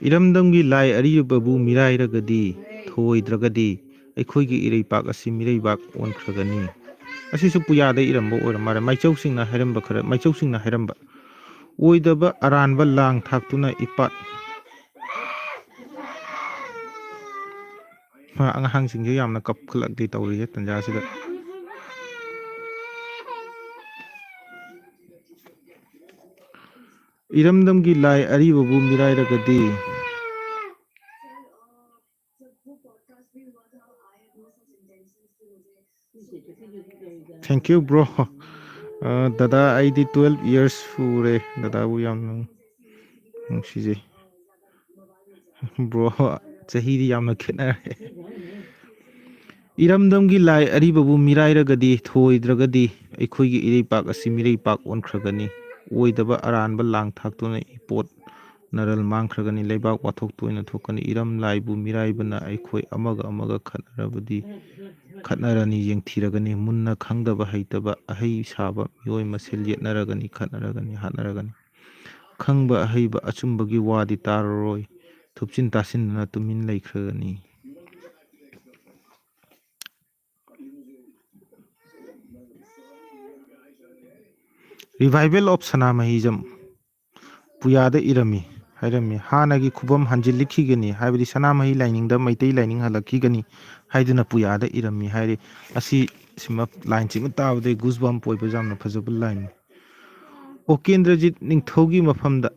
"ꯏꯔꯝꯗꯝꯒꯤ ꯂꯥꯏ ꯑꯔꯤꯕꯕꯨ ꯃꯤꯔꯥꯏꯔꯒꯗꯤ, ꯊꯧꯑꯣꯏꯗ꯭ꯔꯒꯗꯤ, ꯑꯩꯈꯣꯏꯒꯤ ꯏꯔꯩꯄꯥꯛ ꯑꯁꯤ ꯃꯤꯔꯩꯕꯥꯛ ꯑꯣꯟꯈ꯭ꯔꯒꯅꯤ"꯫ ꯑꯁꯤꯁꯨ ꯄꯨꯌꯥꯗ ꯏꯔꯝꯕ ꯑꯣꯏꯔ ꯃꯥꯜꯂꯦ꯫ ꯃꯥꯏꯆꯧꯁꯤꯡꯅ ꯍꯥꯏꯔꯝꯕ ꯈꯔ, ꯃꯥꯏꯆꯧꯁꯤꯡꯅ ꯍꯥꯏꯔꯝꯕ꯫ "ꯑꯣꯏꯗꯕ ꯑꯔꯥꯟꯕ ꯂꯥꯡ ꯊꯥꯛꯇꯨꯅ ꯏꯄꯥꯠ"꯫ ꯃꯥ ꯑꯉꯥꯡꯁꯤꯡꯁꯦ ꯌꯥꯝꯅ ꯀꯞꯈꯠꯂꯛꯇꯦ ꯇꯧꯔꯤꯁꯦ ꯇꯟꯖꯥꯁꯤꯗ꯫ "ꯏꯔꯝꯗꯝꯒꯤ ꯂꯥꯏ ꯑꯔꯤꯕꯕꯨ ꯃꯤꯔꯥꯏꯔꯒꯗꯤ"꯫ Thank you, bro. ꯑ, ꯗꯗꯥ, ꯑꯩꯗꯤ twelve years ꯁꯨꯔꯦ꯫ ꯗꯗꯥꯕꯨ ꯌꯥꯝꯅ ꯅꯨꯡꯁꯤꯖꯩ꯫ Bro, ꯆꯍꯤꯗꯤ ꯌꯥꯝꯅ ꯈꯦꯠꯅꯔꯦ꯫ "ꯏꯔꯝꯗꯝꯒꯤ ꯂꯥꯏ ꯑꯔꯤꯕꯕꯨ ꯃꯤꯔꯥꯏꯔꯒꯗꯤ, ꯊꯧꯑꯣꯏꯗ꯭ꯔꯒꯗꯤ, ꯑꯩꯈꯣꯏꯒꯤ ꯏꯔꯩꯄꯥꯛ ꯑꯁꯤ ꯃꯤꯔꯩꯄꯥꯛ ꯑꯣꯟꯈ꯭ꯔꯒꯅꯤ꯫ ꯑꯣꯏꯗꯕ ꯑꯔꯥꯟꯕ ꯂꯥꯡ ꯊꯥꯛꯇꯨꯅ ꯏꯄꯣꯠ ꯅꯔꯜ ꯃꯥꯡꯈ꯭ꯔꯒꯅꯤ꯫ ꯂꯩꯕꯥꯛ ꯋꯥꯊꯣꯛ ꯇꯣꯏꯅ ꯊꯣꯛꯀꯅꯤ꯫ ꯏꯔꯝ ꯂꯥꯏꯕꯨ ꯃꯤꯔꯥꯏꯕꯅ ꯑꯩꯈꯣꯏ ꯑꯃꯒ ꯑꯃꯒ ꯈꯠꯅꯔꯕꯗꯤ ꯈꯠꯅꯔꯅꯤ, ꯌꯦꯡꯊꯤꯔꯒꯅꯤ꯫ ꯃꯨꯟꯅ ꯈꯪꯗꯕ ꯍꯩꯇꯕ ꯑꯍꯩ ꯁꯥꯕ ꯃꯤꯑꯣꯏ ꯃꯁꯦꯜ ꯌꯦꯠꯅꯔꯒꯅꯤ, ꯈꯠꯅꯔꯒꯅꯤ, ꯍꯥꯠꯅꯔꯒꯅꯤ꯫ ꯈꯪꯕ ꯑꯍꯩꯕ ꯑꯆꯨꯝꯕꯒꯤ ꯋꯥꯗꯤ ꯇꯥꯔꯔꯣꯏ꯫ ꯊꯨꯞꯆꯤꯟ ꯇꯥꯁꯤꯟꯗꯨꯅ ꯇꯨꯃꯤꯟ ꯂꯩꯈ꯭ꯔꯒꯅꯤ꯫ Revival of ꯁꯅꯥꯃꯍꯤꯖꯝ ꯄꯨꯌꯥꯗ ꯏꯔꯝꯃꯤ ꯍꯥꯏꯔꯝꯃꯤ꯫ ꯍꯥꯟꯅꯒꯤ ꯈꯨꯕꯝ ꯍꯟꯖꯤꯜꯂꯛꯈꯤꯒꯅꯤ ꯍꯥꯏꯕꯗꯤ ꯁꯅꯥꯃꯍꯤ ꯂꯥꯏꯅꯤꯡꯗ ꯃꯩꯇꯩ ꯂꯥꯏꯅꯤꯡ ꯍꯜꯂꯛꯈꯤꯒꯅꯤ ꯍꯥꯏꯗꯨꯅ ꯄꯨꯌꯥꯗ ꯏꯔꯝꯃꯤ ꯍꯥꯏꯔꯤ꯫ ꯑꯁꯤ ꯁꯤꯃ ꯂꯥꯏꯟꯁꯤꯃ ꯇꯥꯕꯗ ꯒꯨꯁ ꯕꯝ ꯑꯣꯏꯕ ꯌꯥꯝꯅ ꯐꯖꯕ ꯂꯥꯏꯟꯅꯤ꯫ ꯑꯣꯀꯦꯟꯗ꯭ꯔꯖꯤꯠ ꯅꯤꯡꯊꯧꯒꯤ ꯃꯐꯝꯗ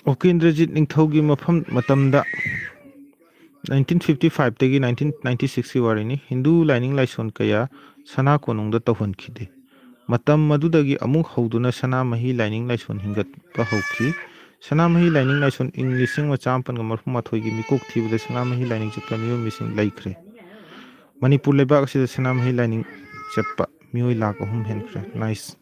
ꯑꯣꯀꯦꯟꯗ꯭ꯔꯖꯤꯠ ꯅꯤꯡꯊꯧꯒꯤ ꯃꯐꯝ ꯃꯇꯝꯗ ꯅꯥꯏꯟꯇꯤꯟ ꯐꯤꯐꯇꯤ ꯐꯥꯏꯚꯇꯒꯤ ꯅꯥꯏꯟꯇꯤꯟ ꯅꯥꯏꯟꯇꯤ ꯁꯤꯛꯁꯀꯤ ꯋꯥꯔꯤꯅꯤ꯫ ꯍꯤꯟꯗꯨ ꯂꯥꯏꯅꯤꯡ ꯂꯥꯏꯁꯣꯟ ꯀꯌꯥ ꯁꯅꯥ ꯀꯣꯅꯨꯡꯗ ꯇꯧꯍꯟꯈꯤꯗꯦ꯫ ꯃꯇꯝ ꯑꯗꯨꯗꯒꯤ ꯑꯃꯨꯛ ꯍꯧꯗꯨꯅ ꯁꯅꯥꯃꯍꯤ ꯂꯥꯏꯅꯤꯡ ꯂꯥꯏꯁꯣꯟ ꯍꯤꯡꯒꯠꯄ ꯍꯧꯈꯤ꯫ ꯁꯅꯥꯃꯍꯤ ꯂꯥꯏꯅꯤꯡ ꯂꯥꯏꯁꯣꯟ ꯏꯪ ꯂꯤꯁꯤꯡ ꯑꯃ ꯆꯥꯃꯥꯄꯟꯒ ꯃꯔꯐꯨ ꯃꯥꯊꯣꯏꯒꯤ ꯃꯤꯀꯣꯛ ꯊꯤꯕꯗ ꯁꯅꯥꯃꯍꯤ ꯂꯥꯏꯅꯤꯡ ꯆꯠꯄ ꯃꯤꯑꯣꯏ ꯃꯁꯤꯡ ꯂꯩꯈ꯭ꯔꯦ꯫ ꯃꯅꯤꯄꯨꯔ ꯂꯩꯕꯥꯛ ꯑꯁꯤꯗ ꯁꯅꯥꯃꯍꯤ ꯂꯥꯏꯅꯤꯡ ꯆꯠꯄ ꯃꯤꯑꯣꯏ ꯂꯥꯈ ꯑꯍꯨꯝ ꯍꯦꯟꯈ꯭ꯔꯦ꯫ ꯅꯥꯏꯁ꯫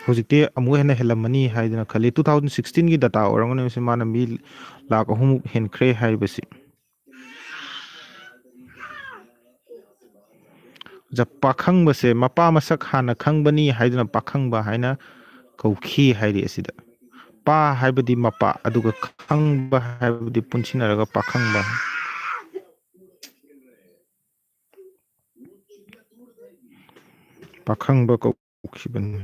ꯍꯧꯖꯤꯛꯇꯤ ꯑꯃꯨꯛ ꯍꯦꯟꯅ ꯍꯦꯜꯂꯝꯃꯅꯤ ꯍꯥꯏꯗꯅ ꯈꯜꯂꯤ꯫ ꯇꯨ ꯊꯥꯎꯖꯟ ꯁꯤꯛꯁꯇꯤꯟꯒꯤ ꯗꯇꯥ ꯑꯣꯏꯔꯝꯒꯅꯤ ꯃꯁꯤ, ꯃꯥꯅ ꯃꯤ ꯂꯥꯈ ꯑꯍꯨꯝꯃꯨꯛ ꯍꯦꯟꯈ꯭ꯔꯦ ꯍꯥꯏꯔꯤꯕꯁꯤ꯫ ꯖ-, ꯄꯥꯈꯪꯕꯁꯦ ꯃꯄꯥ ꯃꯁꯛ ꯍꯥꯟꯅ ꯈꯪꯕꯅꯤ ꯍꯥꯏꯗꯨꯅ ꯄꯥꯈꯪꯕ ꯍꯥꯏꯅ ꯀꯧꯈꯤ ꯍꯥꯏꯔꯤ ꯑꯁꯤꯗ꯫ ꯄꯥ ꯍꯥꯏꯕꯗꯤ ꯃꯄꯥ, ꯑꯗꯨꯒ ꯈꯪꯕ ꯍꯥꯏꯕꯗꯤ ꯄꯨꯟꯁꯤꯟꯅꯔꯒ ꯄꯥꯈꯪꯕ꯫ ꯄꯥꯈꯪꯕ ꯀꯧꯈꯤꯕꯅꯤ꯫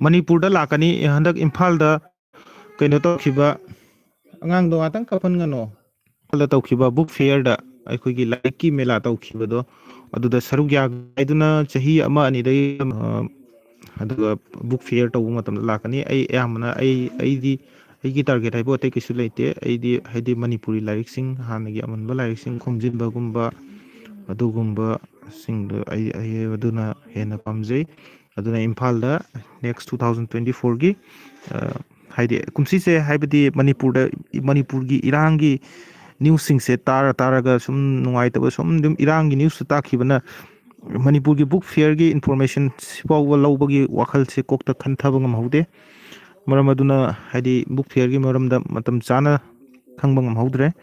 ꯃꯅꯤꯄꯨꯔꯗ ꯂꯥꯛꯀꯅꯤ꯫ ꯍꯟꯗꯛ ꯏꯝꯐꯥꯜꯗ ꯀꯩꯅꯣ ꯇꯧꯈꯤꯕ, ꯑꯉꯥꯡꯗꯣ ꯉꯥꯛꯇꯪ ꯀꯥꯞꯍꯟꯒꯅꯣ꯫ ꯏꯝꯐꯥꯜꯗ ꯇꯧꯈꯤꯕ ꯕꯨꯛ ꯐꯤꯌꯔꯗ, ꯑꯩꯈꯣꯏꯒꯤ ꯂꯥꯏꯔꯤꯛꯀꯤ ꯃꯦꯂꯥ ꯇꯧꯈꯤꯕꯗꯣ, ꯑꯗꯨꯗ ꯁꯔꯨꯛ ꯌꯥꯒꯦ ꯍꯥꯏꯗꯨꯅ ꯆꯍꯤ ꯑꯃ ꯑꯅꯤꯗꯒꯤ, ꯑ, ꯑꯗꯨꯒ ꯕꯨꯛ ꯐꯤꯌꯔ ꯇꯧꯕ ꯃꯇꯝꯗ ꯂꯥꯛꯀꯅꯤ꯫ ꯑꯩ ꯑꯌꯥꯝꯕꯅ ꯑꯩ, ꯑꯩꯗꯤ ꯑꯩꯒꯤ ꯇꯥꯔꯒꯦꯠ ꯍꯥꯏꯕꯨ ꯑꯇꯩ ꯀꯩꯁꯨ ꯂꯩꯇꯦ꯫ ꯑꯩꯗꯤ ꯍꯥꯏꯗꯤ ꯃꯅꯤꯄꯨꯔꯤ ꯂꯥꯏꯔꯤꯛꯁꯤꯡ, ꯍꯥꯟꯅꯒꯤ ꯑꯃꯟꯕ ꯂꯥꯏꯔꯤꯛꯁꯤꯡ ꯈꯣꯝꯖꯤꯟꯕꯒꯨꯝꯕ, ꯑꯗꯨꯒꯨꯝꯕꯁꯤꯡꯗꯣ ꯑꯩ, ꯑꯩ ꯑꯗꯨꯅ ꯍꯦꯟꯅ ꯄꯥꯝꯖꯩ꯫ ꯑꯗꯨꯅ ꯏꯝꯐꯥꯜꯗ next two thousand twenty fourꯒꯤ, ꯍꯥꯏꯗꯤ ꯀꯨꯝꯁꯤꯁꯦ, ꯍꯥꯏꯕꯗꯤ ꯃꯅꯤꯄꯨꯔꯗ, ꯃꯅꯤꯄꯨꯔꯒꯤ ꯏꯔꯥꯡꯒꯤ ꯅ꯭ꯌꯨꯁꯁꯤꯡꯁꯦ ꯇꯥꯔ ꯇꯥꯔꯒ ꯁꯨꯝ ꯅꯨꯡꯉꯥꯏꯇꯕ, ꯁꯨꯝ ꯑꯗꯨꯝ ꯏꯔꯥꯡꯒꯤ ꯅ꯭ꯌꯨꯁꯇ ꯇꯥꯛꯈꯤꯕꯅ ꯃꯅꯤꯄꯨꯔꯒꯤ ꯕꯨꯛ ꯐꯤꯌꯔꯒꯤ ꯏꯟꯐꯣꯔꯃꯦꯁꯟ ꯁꯤꯐꯥꯎꯕ ꯂꯧꯕꯒꯤ ꯋꯥꯈꯜꯁꯦ ꯀꯣꯛꯇ ꯈꯟꯊꯕ ꯉꯝꯍꯧꯗꯦ꯫ ꯃꯔꯝ ꯑꯗꯨꯅ, ꯍꯥꯏꯗꯤ ꯕꯨꯛ ꯐꯤꯌꯔꯒꯤ ꯃꯔꯝꯗ ꯃꯇꯝ ꯆꯥꯅ ꯈꯪꯕ ꯉꯝꯍꯧꯗ꯭ꯔꯦ꯫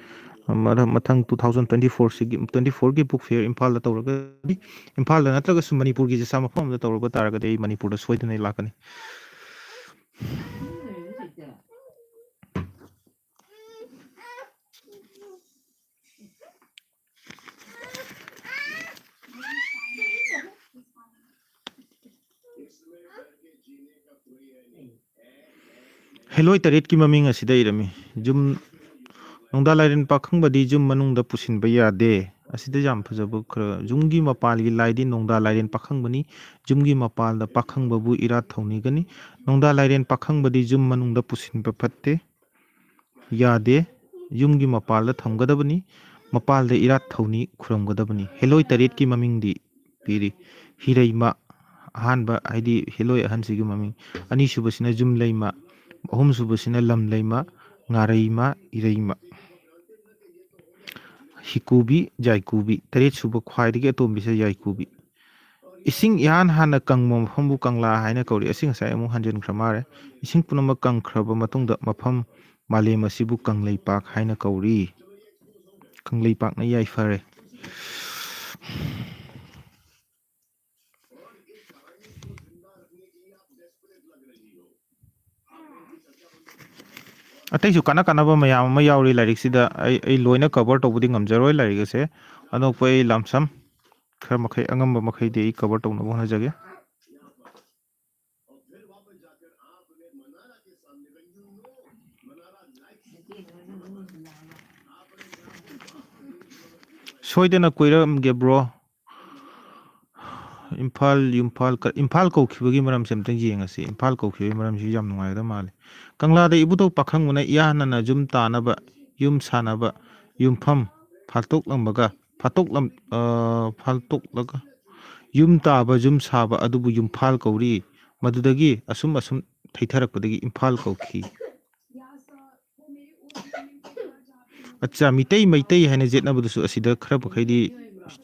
ꯃꯊꯪ two thousand twenty fourꯁꯤꯒꯤ, twenty fourꯒꯤ ꯕꯨꯛ ꯐꯤꯌꯔ ꯏꯝꯐꯥꯜꯗ ꯇꯧꯔꯒꯗꯤ, ꯏꯝꯐꯥꯜꯗ ꯅꯠꯇ꯭ꯔꯒꯁꯨ ꯃꯅꯤꯄꯨꯔꯒꯤ ꯖꯁꯥ ꯃꯐꯝ ꯑꯃꯗ ꯇꯧꯔꯛꯄ ꯇꯥꯔꯒꯗꯤ ꯑꯩ ꯃꯅꯤꯄꯨꯔꯗ ꯁꯣꯏꯗꯅ ꯂꯥꯛꯀꯅꯤ꯫ ꯍꯦꯂꯣꯏ ꯇꯔꯦꯠꯀꯤ ꯃꯃꯤꯡ ꯑꯁꯤꯗ ꯏꯔꯝꯃꯤ꯫ ꯌꯨꯝ, ꯅꯣꯡꯗꯥ ꯂꯥꯏꯔꯦꯟ ꯄꯥꯈꯪꯕꯗꯤ ꯌꯨꯝ ꯃꯅꯨꯡꯗ ꯄꯨꯁꯤꯟꯕ ꯌꯥꯗꯦ꯫ ꯑꯁꯤꯗ ꯌꯥꯝ ꯐꯖꯕ ꯈꯔ, ꯌꯨꯝꯒꯤ ꯃꯄꯥꯜꯒꯤ ꯂꯥꯏꯗꯤ ꯅꯣꯡꯗꯥ ꯂꯥꯏꯔꯦꯟ ꯄꯥꯈꯪꯕꯅꯤ꯫ ꯌꯨꯝꯒꯤ ꯃꯄꯥꯜꯗ ꯄꯥꯈꯪꯕꯕꯨ ꯏꯔꯥꯠ ꯊꯧꯅꯤꯒꯅꯤ꯫ ꯅꯣꯡꯗꯥ ꯂꯥꯏꯔꯦꯟ ꯄꯥꯈꯪꯕꯗꯤ ꯌꯨꯝ ꯃꯅꯨꯡꯗ ꯄꯨꯁꯤꯟꯕ ꯐꯠꯇꯦ, ꯌꯥꯗꯦ꯫ ꯌꯨꯝꯒꯤ ꯃꯄꯥꯜꯗ ꯊꯝꯒꯗꯕꯅꯤ꯫ ꯃꯄꯥꯜꯗ ꯏꯔꯥꯠ ꯊꯧꯅꯤ ꯈꯨꯔꯝꯒꯗꯕꯅꯤ꯫ ꯍꯦꯂꯣꯏ ꯇꯔꯦꯠꯀꯤ ꯃꯃꯤꯡꯗꯤ ꯄꯤꯔꯤ꯫ ꯍꯤꯔꯩꯃ, ꯑꯍꯥꯟꯕ, ꯍꯥꯏꯗꯤ ꯍꯦꯂꯣꯏ ꯑꯍꯟꯁꯤꯒꯤ ꯃꯃꯤꯡ꯫ ꯑꯅꯤꯁꯨꯕꯁꯤꯅ ꯌꯨꯝꯂꯩꯃ, ꯑꯍꯨꯝꯁꯨꯕꯁꯤꯅ ꯂꯝꯂꯩꯃ, ꯉꯥꯔꯩꯃ, ꯏꯔꯩꯃ, ꯍꯤꯀꯨꯕꯤ, ꯌꯥꯏꯀꯨꯕꯤ꯫ ꯇꯔꯦꯠꯁꯨꯕ ꯈ꯭ꯋꯥꯏꯗꯒꯤ ꯑꯇꯣꯝꯕꯤꯁꯦ ꯌꯥꯏꯀꯨꯕꯤ꯫ ꯏꯁꯤꯡ ꯏꯍꯥꯟ ꯍꯥꯟꯅ ꯀꯪꯕ ꯃꯐꯝꯕꯨ ꯀꯪꯂꯥ ꯍꯥꯏꯅ ꯀꯧꯔꯤ꯫ ꯑꯁꯤ ꯉꯁꯥꯏ ꯑꯃꯨꯛ ꯍꯟꯖꯤꯟꯈ꯭ꯔ ꯃꯥꯜꯂꯦ꯫ ꯏꯁꯤꯡ ꯄꯨꯝꯅꯃꯛ ꯀꯪꯈ꯭ꯔꯕ ꯃꯇꯨꯡꯗ ꯃꯐꯝ, ꯃꯥꯂꯦꯝ ꯑꯁꯤꯕꯨ ꯀꯪꯂꯩꯄꯥꯛ ꯍꯥꯏꯅ ꯀꯧꯔꯤ꯫ ꯀꯪꯂꯩꯄꯥꯛꯅ ꯌꯥꯏꯐꯔꯦ꯫ ꯑꯇꯩꯁꯨ ꯀꯥꯟꯅ ꯀꯥꯟꯅꯕ ꯃꯌꯥꯝ ꯑꯃ ꯌꯥꯎꯔꯤ ꯂꯥꯏꯔꯤꯛꯁꯤꯗ꯫ ꯑꯩ, ꯑꯩ ꯂꯣꯏꯅ ꯀꯕꯔ ꯇꯧꯕꯗꯤ ꯉꯝꯖꯔꯣꯏ ꯂꯥꯏꯔꯤꯛ ꯑꯁꯦ꯫ ꯑꯅꯣꯞꯄ ꯑꯩ ꯂꯝꯁꯝ ꯈꯔ ꯃꯈꯩ, ꯑꯉꯝꯕ ꯃꯈꯩꯗꯤ ꯑꯩ ꯀꯕꯔ ꯇꯧꯅꯕ ꯍꯣꯠꯅꯖꯒꯦ꯫ ꯁꯣꯏꯗꯅ ꯀꯣꯏꯔꯛꯑꯝꯒꯦ, ꯕ꯭ꯔꯣ꯫ ꯏꯝꯐꯥꯜ ꯌꯨꯝꯐꯥꯜ ꯀ-, ꯏꯝꯐꯥꯜ ꯀꯧꯈꯤꯕꯒꯤ ꯃꯔꯝꯁꯦ ꯑꯝꯇꯪ ꯌꯦꯡꯉꯁꯤ꯫ ꯏꯝꯐꯥꯜ ꯀꯧꯈꯤꯕꯒꯤ ꯃꯔꯝꯁꯤ ꯌꯥꯝ ꯅꯨꯡꯉꯥꯏꯒꯗꯕ ꯃꯥꯜꯂꯦ꯫ ꯀꯪꯂꯥꯗ ꯏꯕꯨꯙꯧ ꯄꯥꯈꯪꯕꯅ ꯏꯍꯥꯟ ꯍꯥꯟꯅ ꯌꯨꯝ ꯇꯥꯅꯕ, ꯌꯨꯝ ꯁꯥꯅꯕ ꯌꯨꯝꯐꯝ ꯐꯥꯠꯇꯣꯛꯂꯝꯕꯒ, ꯐꯥꯠꯇꯣꯛꯂꯝ-, ꯑ, ꯐꯥꯠꯇꯣꯛꯂꯒ ꯌꯨꯝ ꯇꯥꯕ, ꯌꯨꯝ ꯁꯥꯕ ꯑꯗꯨꯕꯨ ꯌꯨꯝꯐꯥꯜ ꯀꯧꯔꯤ꯫ ꯃꯗꯨꯗꯒꯤ ꯑꯁꯨꯝ ꯑꯁꯨꯝ ꯊꯩꯊꯔꯛꯄꯗꯒꯤ ꯏꯝꯐꯥꯜ ꯀꯧꯈꯤ꯫ ꯑꯠꯆꯥ, ꯃꯤꯇꯩ, ꯃꯩꯇꯩ ꯍꯥꯏꯅ ꯌꯦꯠꯅꯕꯗꯨꯁꯨ ꯑꯁꯤꯗ ꯈꯔ ꯃꯈꯩꯗꯤ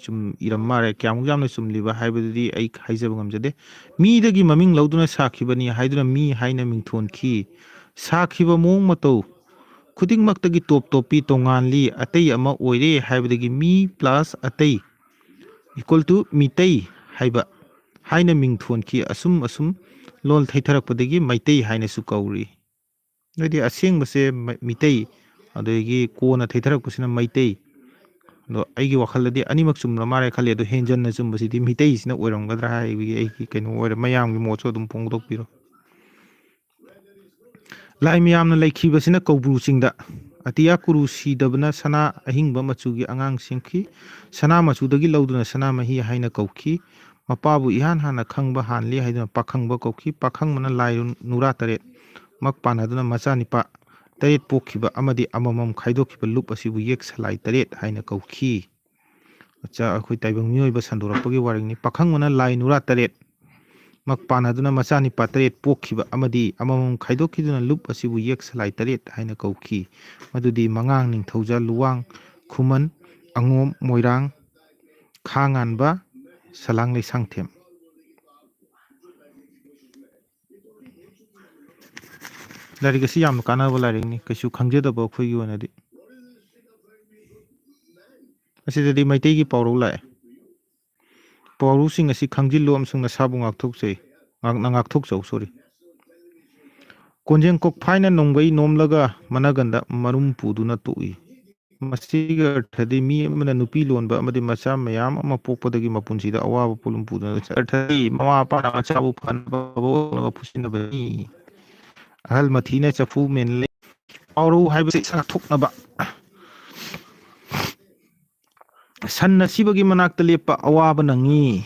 ꯆꯨꯝ ꯏꯔꯝ ꯃꯥꯜꯂꯦ꯫ ꯀꯌꯥꯃꯨꯛ ꯌꯥꯝꯅ ꯆꯨꯝꯂꯤꯕ ꯍꯥꯏꯕꯗꯨꯗꯤ ꯑꯩ ꯍꯥꯏꯖꯕ ꯉꯝꯖꯗꯦ꯫ ꯃꯤꯗꯒꯤ ꯃꯃꯤꯡ ꯂꯧꯗꯨꯅ ꯁꯥꯈꯤꯕꯅꯤ ꯍꯥꯏꯗꯨꯅ ꯃꯤ ꯍꯥꯏꯅ ꯃꯤꯡꯊꯣꯟꯈꯤ꯫ ꯁꯥꯈꯤꯕ ꯃꯑꯣꯡ ꯃꯇꯧ ꯈꯨꯗꯤꯡꯃꯛꯇꯒꯤ ꯇꯣꯞ ꯇꯣꯞꯄꯤ, ꯇꯣꯉꯥꯜꯂꯤ, ꯑꯇꯩ ꯑꯃ ꯑꯣꯏꯔꯦ ꯍꯥꯏꯕꯗꯒꯤ ꯃꯤ plus ꯑꯇꯩ equal to ꯃꯤꯇꯩ ꯍꯥꯏꯕ ꯍꯥꯏꯅ ꯃꯤꯡꯊꯣꯟꯈꯤ꯫ ꯑꯁꯨꯝ ꯑꯁꯨꯝ ꯂꯣꯜ ꯊꯩꯊꯔꯛꯄꯗꯒꯤ ꯃꯩꯇꯩ ꯍꯥꯏꯅꯁꯨ ꯀꯧꯔꯤ꯫ ꯑꯗꯨꯗꯤ ꯑꯁꯦꯡꯕꯁꯦ ꯃ-, ꯃꯤꯇꯩ, ꯑꯗꯒꯤ ꯀꯣꯟꯅ ꯊꯩꯊꯔꯛꯄꯁꯤꯅ ꯃꯩꯇꯩ꯫ ꯑꯗꯣ ꯑꯩꯒꯤ ꯋꯥꯈꯜꯗꯗꯤ ꯑꯅꯤꯃꯛ ꯆꯨꯝꯕ ꯃꯥꯜꯂꯦ ꯈꯜꯂꯤ꯫ ꯑꯗꯣ ꯍꯦꯟꯖꯟꯅ ꯆꯨꯝꯕꯁꯤꯗꯤ ꯃꯤꯇꯩꯁꯤꯅ ꯑꯣꯏꯔꯝꯒꯗ꯭ꯔꯥ ꯍꯥꯏꯕꯒꯤ ꯑꯩꯒꯤ ꯀꯩꯅꯣ ꯑꯣꯏꯔꯦ꯫ ꯃꯌꯥꯝꯒꯤ ꯃꯣꯠꯁꯨ ꯑꯗꯨꯝ ꯐꯣꯡꯗꯣꯛꯄꯤꯔꯣ꯫ ꯂꯥꯏ ꯃꯌꯥꯝꯅ ꯂꯩꯈꯤꯕꯁꯤꯅ ꯀꯧꯕ꯭ꯔꯨ ꯆꯤꯡꯗ꯫ ꯑꯇꯤꯌꯥ ꯀꯨꯔꯨ ꯁꯤꯗꯕꯅ ꯁꯅꯥ ꯑꯍꯤꯡꯕ ꯃꯆꯨꯒꯤ ꯑꯉꯥꯡ ꯁꯦꯝꯈꯤ꯫ ꯁꯅꯥ ꯃꯆꯨꯗꯒꯤ ꯂꯧꯗꯨꯅ ꯁꯅꯥꯃꯍꯤ ꯍꯥꯏꯅ ꯀꯧꯈꯤ꯫ ꯃꯄꯥꯕꯨ ꯏꯍꯥꯟ ꯍꯥꯟꯅ ꯈꯪꯕ ꯍꯥꯟꯂꯤ ꯍꯥꯏꯗꯨꯅ ꯄꯥꯈꯪꯕ ꯀꯧꯈꯤ꯫ ꯄꯥꯈꯪꯕꯅ ꯂꯥꯏ ꯅꯨꯔꯥ ꯇꯔꯦꯠ ꯃꯛ ꯄꯥꯟꯅꯗꯨꯅ ꯃꯆꯥꯅꯤꯄꯥ ꯇꯔꯦꯠ ꯄꯣꯛꯈꯤꯕ ꯑꯃꯗꯤ ꯑꯃꯃꯝ ꯈꯥꯏꯗꯣꯛꯈꯤꯕ ꯂꯨꯞ ꯑꯁꯤꯕꯨ ꯌꯦꯛ ꯁꯂꯥꯏ ꯇꯔꯦꯠ ꯍꯥꯏꯅ ꯀꯧꯈꯤ꯫ ꯑꯆꯥ, ꯑꯩꯈꯣꯏ ꯇꯥꯏꯕꯪ ꯃꯤꯑꯣꯏꯕ ꯁꯟꯗꯣꯔꯛꯄꯒꯤ ꯋꯥꯔꯤꯅꯤ꯫ ꯄꯥꯈꯪꯕꯅ ꯂꯥꯏ ꯅꯨꯔꯥ ꯇꯔꯦꯠ ꯃꯛ ꯄꯥꯟꯅꯗꯨꯅ ꯃꯆꯥꯅꯤꯄꯥ ꯇꯔꯦꯠ ꯄꯣꯛꯈꯤꯕ ꯑꯃꯗꯤ ꯑꯃꯃꯝ ꯈꯥꯏꯗꯣꯛꯈꯤꯗꯨꯅ ꯂꯨꯞ ꯑꯁꯤꯕꯨ ꯌꯦꯛ ꯁꯂꯥꯏ ꯇꯔꯦꯠ ꯍꯥꯏꯅ ꯀꯧꯈꯤ꯫ ꯃꯗꯨꯗꯤ ꯃꯉꯥꯡ, ꯅꯤꯡꯊꯧꯖꯥ, ꯂꯨꯋꯥꯡ, ꯈꯨꯃꯟ, ꯑꯉꯣꯝ, ꯃꯣꯏꯔꯥꯡ, ꯈꯥ ꯉꯥꯟꯕ, ꯁꯂꯥꯡ ꯂꯩꯁꯥꯡꯊꯦꯝ꯫ ꯂꯥꯏꯔꯤꯛ ꯑꯁꯤ ꯌꯥꯝꯅ ꯀꯥꯟꯅꯕ ꯂꯥꯏꯔꯤꯛꯅꯤ, ꯀꯩꯁꯨ ꯈꯪꯖꯗꯕ ꯑꯩꯈꯣꯏꯒꯤ ꯑꯣꯏꯅꯗꯤ꯫ ꯑꯁꯤꯗꯗꯤ ꯃꯩꯇꯩꯒꯤ ꯄꯥꯎꯔꯧ ꯂꯥꯛꯑꯦ꯫ ꯄꯥꯎꯔꯧꯁꯤꯡ ꯑꯁꯤ ꯈꯪꯖꯤꯜꯂꯨ ꯑꯃꯁꯨꯡ ꯅꯁꯥꯕꯨ ꯉꯥꯛꯊꯣꯛꯆꯩ, ꯉꯥꯛ-, ꯉꯥꯛꯊꯣꯛꯆꯧ, sorry꯫ ꯀꯣꯟꯖꯦꯡ ꯀꯣꯛꯐꯥꯏꯅ ꯅꯣꯡꯒꯩ ꯅꯣꯝꯂꯒ ꯃꯅꯒꯟꯗ ꯃꯔꯨꯝ ꯄꯨꯗꯨꯅ ꯇꯣꯛꯏ꯫ ꯃꯁꯤꯒꯤ ꯑꯔꯊꯗꯤ ꯃꯤ ꯑꯃꯅ ꯅꯨꯄꯤ ꯂꯣꯟꯕ ꯑꯃꯗꯤ ꯃꯆꯥ ꯃꯌꯥꯝ ꯑꯃ ꯄꯣꯛꯄꯗꯒꯤ ꯃꯄꯨꯟꯁꯤꯗ ꯑꯋꯥꯕ ꯄꯣꯠꯂꯨꯝ ꯄꯨꯗꯨꯅ ꯂꯩ꯫ ꯑꯔꯊꯗꯤ ꯃꯃꯥ ꯃꯄꯥꯅ ꯃꯆꯥꯕꯨ ꯐꯅꯕ ꯍꯣꯠꯅꯕ ꯐꯨꯁꯤꯟꯅꯕꯅꯤ꯫ ꯑꯍꯜ ꯃꯊꯤꯅ ꯆꯐꯨ ꯃꯦꯟꯂꯦ꯫ ꯄꯥꯎꯔꯧ ꯍꯥꯏꯕꯁꯤ ꯏꯁꯥ ꯊꯣꯛꯅꯕ꯫ ꯁꯟ ꯑꯁꯤꯕꯒꯤ ꯃꯅꯥꯛꯇ ꯂꯦꯞꯄ ꯑꯋꯥꯕ ꯅꯪꯉꯤ꯫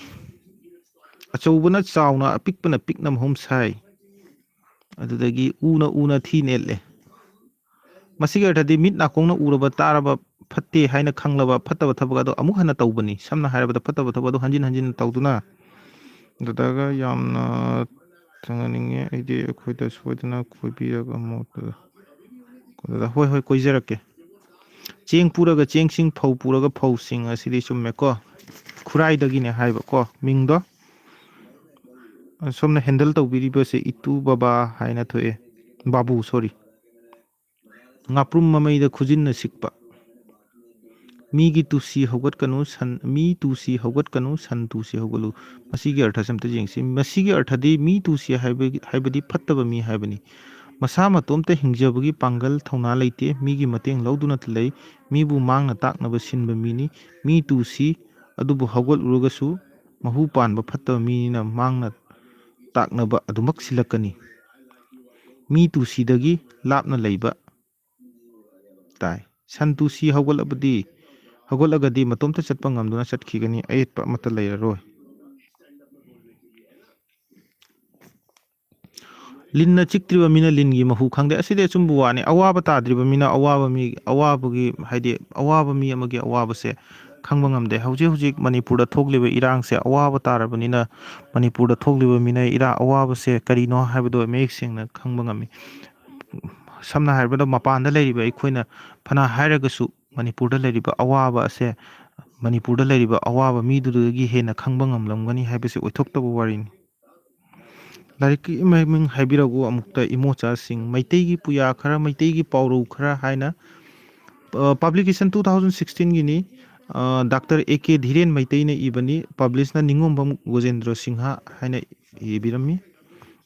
ꯑꯆꯧꯕꯅ ꯆꯥꯎꯅ, ꯑꯄꯤꯛꯄꯅ ꯄꯤꯛꯅ ꯃꯍꯨꯝ ꯁꯥꯏ꯫ ꯑꯗꯨꯗꯒꯤ ꯎꯅ ꯎꯅ ꯊꯤ ꯅꯦꯠꯂꯦ꯫ ꯃꯁꯤꯒꯤ ꯑꯔꯊꯗꯤ ꯃꯤꯠ ꯅꯥꯀꯣꯡꯅ ꯎꯔꯕ ꯇꯥꯔꯕ ꯐꯠꯇꯦ ꯍꯥꯏꯅ ꯈꯪꯂꯕ ꯐꯠꯇꯕ ꯊꯕꯛ ꯑꯗꯨ ꯑꯃꯨꯛ ꯍꯟꯅ ꯇꯧꯕꯅꯤ꯫ ꯁꯝꯅ ꯍꯥꯏꯔꯕꯗ ꯐꯠꯇꯕ ꯊꯕꯛ ꯑꯗꯨ ꯍꯟꯖꯤꯟ ꯍꯟꯖꯤꯟ ꯇꯧꯗꯨꯅ꯫ ꯗꯗꯥꯒ ꯌꯥꯝꯅ ꯊꯦꯡꯅꯅꯤꯡꯉꯦ꯫ ꯑꯩꯗꯤ ꯑꯩꯈꯣꯏꯗ ꯁꯣꯏꯗꯅ ꯀꯣꯏꯕꯤꯔꯒ ꯑꯃꯨꯛ ꯗꯗꯥ, ꯍꯣꯏ, ꯍꯣꯏ, ꯀꯣꯏꯖꯔꯛꯀꯦ꯫ ꯆꯦꯡ ꯄꯨꯔꯒ ꯆꯦꯡꯁꯤꯡ, ꯐꯧ ꯄꯨꯔꯒ ꯐꯧꯁꯤꯡ꯫ ꯑꯁꯤꯗꯤ ꯆꯨꯝꯃꯦꯀꯣ꯫ ꯈꯨꯔꯥꯏꯗꯒꯤꯅꯦ ꯍꯥꯏꯕꯀꯣ ꯃꯤꯡꯗꯣ꯫ ꯁꯣꯝꯅ ꯍꯦꯟꯗꯜ ꯇꯧꯕꯤꯔꯤꯕꯁꯦ ꯏꯇꯨ ꯕꯕꯥ ꯍꯥꯏꯅ ꯊꯣꯛꯑꯦ꯫ ꯕꯥꯕꯨ, ꯁꯣꯔꯤ꯫ ꯉꯥꯄ꯭ꯔꯨꯝ ꯃꯃꯩꯗ ꯈꯨꯖꯤꯟꯅ ꯁꯤꯛꯄ꯫ ꯃꯤꯒꯤ ꯇꯨꯁꯤ ꯍꯧꯒꯠꯀꯅꯨ, ꯁꯟ, ꯃꯤ ꯇꯨꯁꯤ ꯍꯧꯒꯠꯀꯅꯨ, ꯁꯟ ꯇꯨꯁꯤ ꯍꯧꯒꯠꯂꯨ꯫ ꯃꯁꯤꯒꯤ ꯑꯔꯊꯁꯦ ꯑꯝꯇ ꯌꯦꯡꯁꯤ꯫ ꯃꯁꯤꯒꯤ ꯑꯔꯊꯗꯤ ꯃꯤ ꯇꯨꯁꯤ ꯍꯥꯏꯕꯒꯤ, ꯍꯥꯏꯕꯗꯤ ꯐꯠꯇꯕ ꯃꯤ ꯍꯥꯏꯕꯅꯤ꯫ ꯃꯁꯥ ꯃꯇꯣꯝꯇ ꯍꯤꯡꯖꯕꯒꯤ ꯄꯥꯡꯒꯜ ꯊꯧꯅꯥ ꯂꯩꯇꯦ, ꯃꯤꯒꯤ ꯃꯇꯦꯡ ꯂꯧꯗꯨꯅ ꯂꯩ, ꯃꯤꯕꯨ ꯃꯥꯡꯅ ꯇꯥꯛꯅꯕ ꯁꯤꯟꯕ ꯃꯤꯅꯤ꯫ ꯃꯤ ꯇꯨꯁꯤ ꯑꯗꯨꯕꯨ ꯍꯧꯒꯠꯂꯨꯔꯒꯁꯨ ꯃꯍꯨ ꯄꯥꯟꯕ ꯐꯠꯇꯕ ꯃꯤꯅꯤꯅ ꯃꯥꯡꯅ ꯇꯥꯛꯅꯕ ꯑꯗꯨꯃꯛ ꯁꯤꯜꯂꯛꯀꯅꯤ꯫ ꯃꯤ ꯇꯨꯁꯤꯗꯒꯤ ꯂꯥꯞꯅ ꯂꯩꯕ ꯇꯥꯏ꯫ ꯁꯟ ꯇꯨꯁꯤ ꯍꯧꯒꯠꯂꯕꯗꯤ, ꯍꯧꯒꯠꯂꯒꯗꯤ ꯃꯇꯣꯝꯇ ꯆꯠꯄ ꯉꯝꯗꯨꯅ ꯆꯠꯈꯤꯒꯅꯤ, ꯑꯌꯦꯠꯄ ꯑꯃꯠꯇ ꯂꯩꯔꯔꯣꯏ꯫ ꯂꯤꯟꯅ ꯆꯤꯛꯇ꯭ꯔꯤꯕ ꯃꯤꯅ ꯂꯤꯟꯒꯤ ꯃꯍꯨ ꯈꯪꯗꯦ꯫ ꯑꯁꯤꯗꯤ ꯑꯆꯨꯝꯕ ꯋꯥꯅꯤ꯫ ꯑꯋꯥꯕ ꯇꯥꯗ꯭ꯔꯤꯕ ꯃꯤꯅ ꯑꯋꯥꯕ ꯃꯤ, ꯑꯋꯥꯕꯒꯤ, ꯍꯥꯏꯗꯤ, ꯑꯋꯥꯕ ꯃꯤ ꯑꯃꯒꯤ ꯑꯋꯥꯕꯁꯦ ꯈꯪꯕ ꯉꯝꯗꯦ꯫ ꯍꯧꯖꯤꯛ ꯍꯧꯖꯤꯛ ꯃꯅꯤꯄꯨꯔꯗ ꯊꯣꯛꯂꯤꯕ ꯏꯔꯥꯡꯁꯦ ꯑꯋꯥꯕ ꯇꯥꯔꯕꯅꯤꯅ, ꯃꯅꯤꯄꯨꯔꯗ ꯊꯣꯛꯂꯤꯕ ꯃꯤꯅ ꯏꯔꯥ-, ꯑꯋꯥꯕꯁꯦ ꯀꯔꯤꯅꯣ ꯍꯥꯏꯕꯗꯣ ꯃꯌꯦꯛ ꯁꯦꯡꯅ ꯈꯪꯕ ꯉꯝꯃꯤ꯫ ꯁꯝꯅ ꯍꯥꯏꯔꯕꯗ, ꯃꯄꯥꯟꯗ ꯂꯩꯔꯤꯕ ꯑꯩꯈꯣꯏꯅ ꯐꯅ ꯍꯥꯏꯔꯒꯁꯨ, ꯃꯅꯤꯄꯨꯔꯗ ꯂꯩꯔꯤꯕ ꯑꯋꯥꯕ ꯑꯁꯦ, ꯃꯅꯤꯄꯨꯔꯗ ꯂꯩꯔꯤꯕ ꯑꯋꯥꯕ ꯃꯤꯗꯨꯗꯒꯤ ꯍꯦꯟꯅ ꯈꯪꯕ ꯉꯝꯂꯝꯒꯅꯤ ꯍꯥꯏꯕꯁꯤ ꯑꯣꯏꯊꯣꯛꯇꯕ ꯋꯥꯔꯤꯅꯤ꯫ ꯂꯥꯏꯔꯤꯛꯀꯤ ꯃꯃꯤꯡ ꯍꯥꯏꯕꯤꯔꯛꯎ ꯑꯃꯨꯛꯇ, ꯏꯃꯣꯆꯥꯁꯤꯡ꯫ ꯃꯩꯇꯩꯒꯤ ꯄꯨꯌꯥ ꯈꯔ, ꯃꯩꯇꯩꯒꯤ ꯄꯥꯎꯔꯧ ꯈꯔ ꯍꯥꯏꯅ, ꯑ, publication two thousand sixteen Guinea. ꯑ, ꯗꯥꯛꯇꯔ ꯑꯦ ꯀꯦ ꯙꯤꯔꯦꯟ ꯃꯩꯇꯩꯅ ꯏꯕꯅꯤ꯫ Publish ꯅ ꯅꯤꯉꯣꯝꯕꯝ ꯒꯣꯖꯦꯟꯗ꯭ꯔ ꯁꯤꯡꯍ ꯍꯥꯏꯅ ꯏꯕꯤꯔꯝꯃꯤ꯫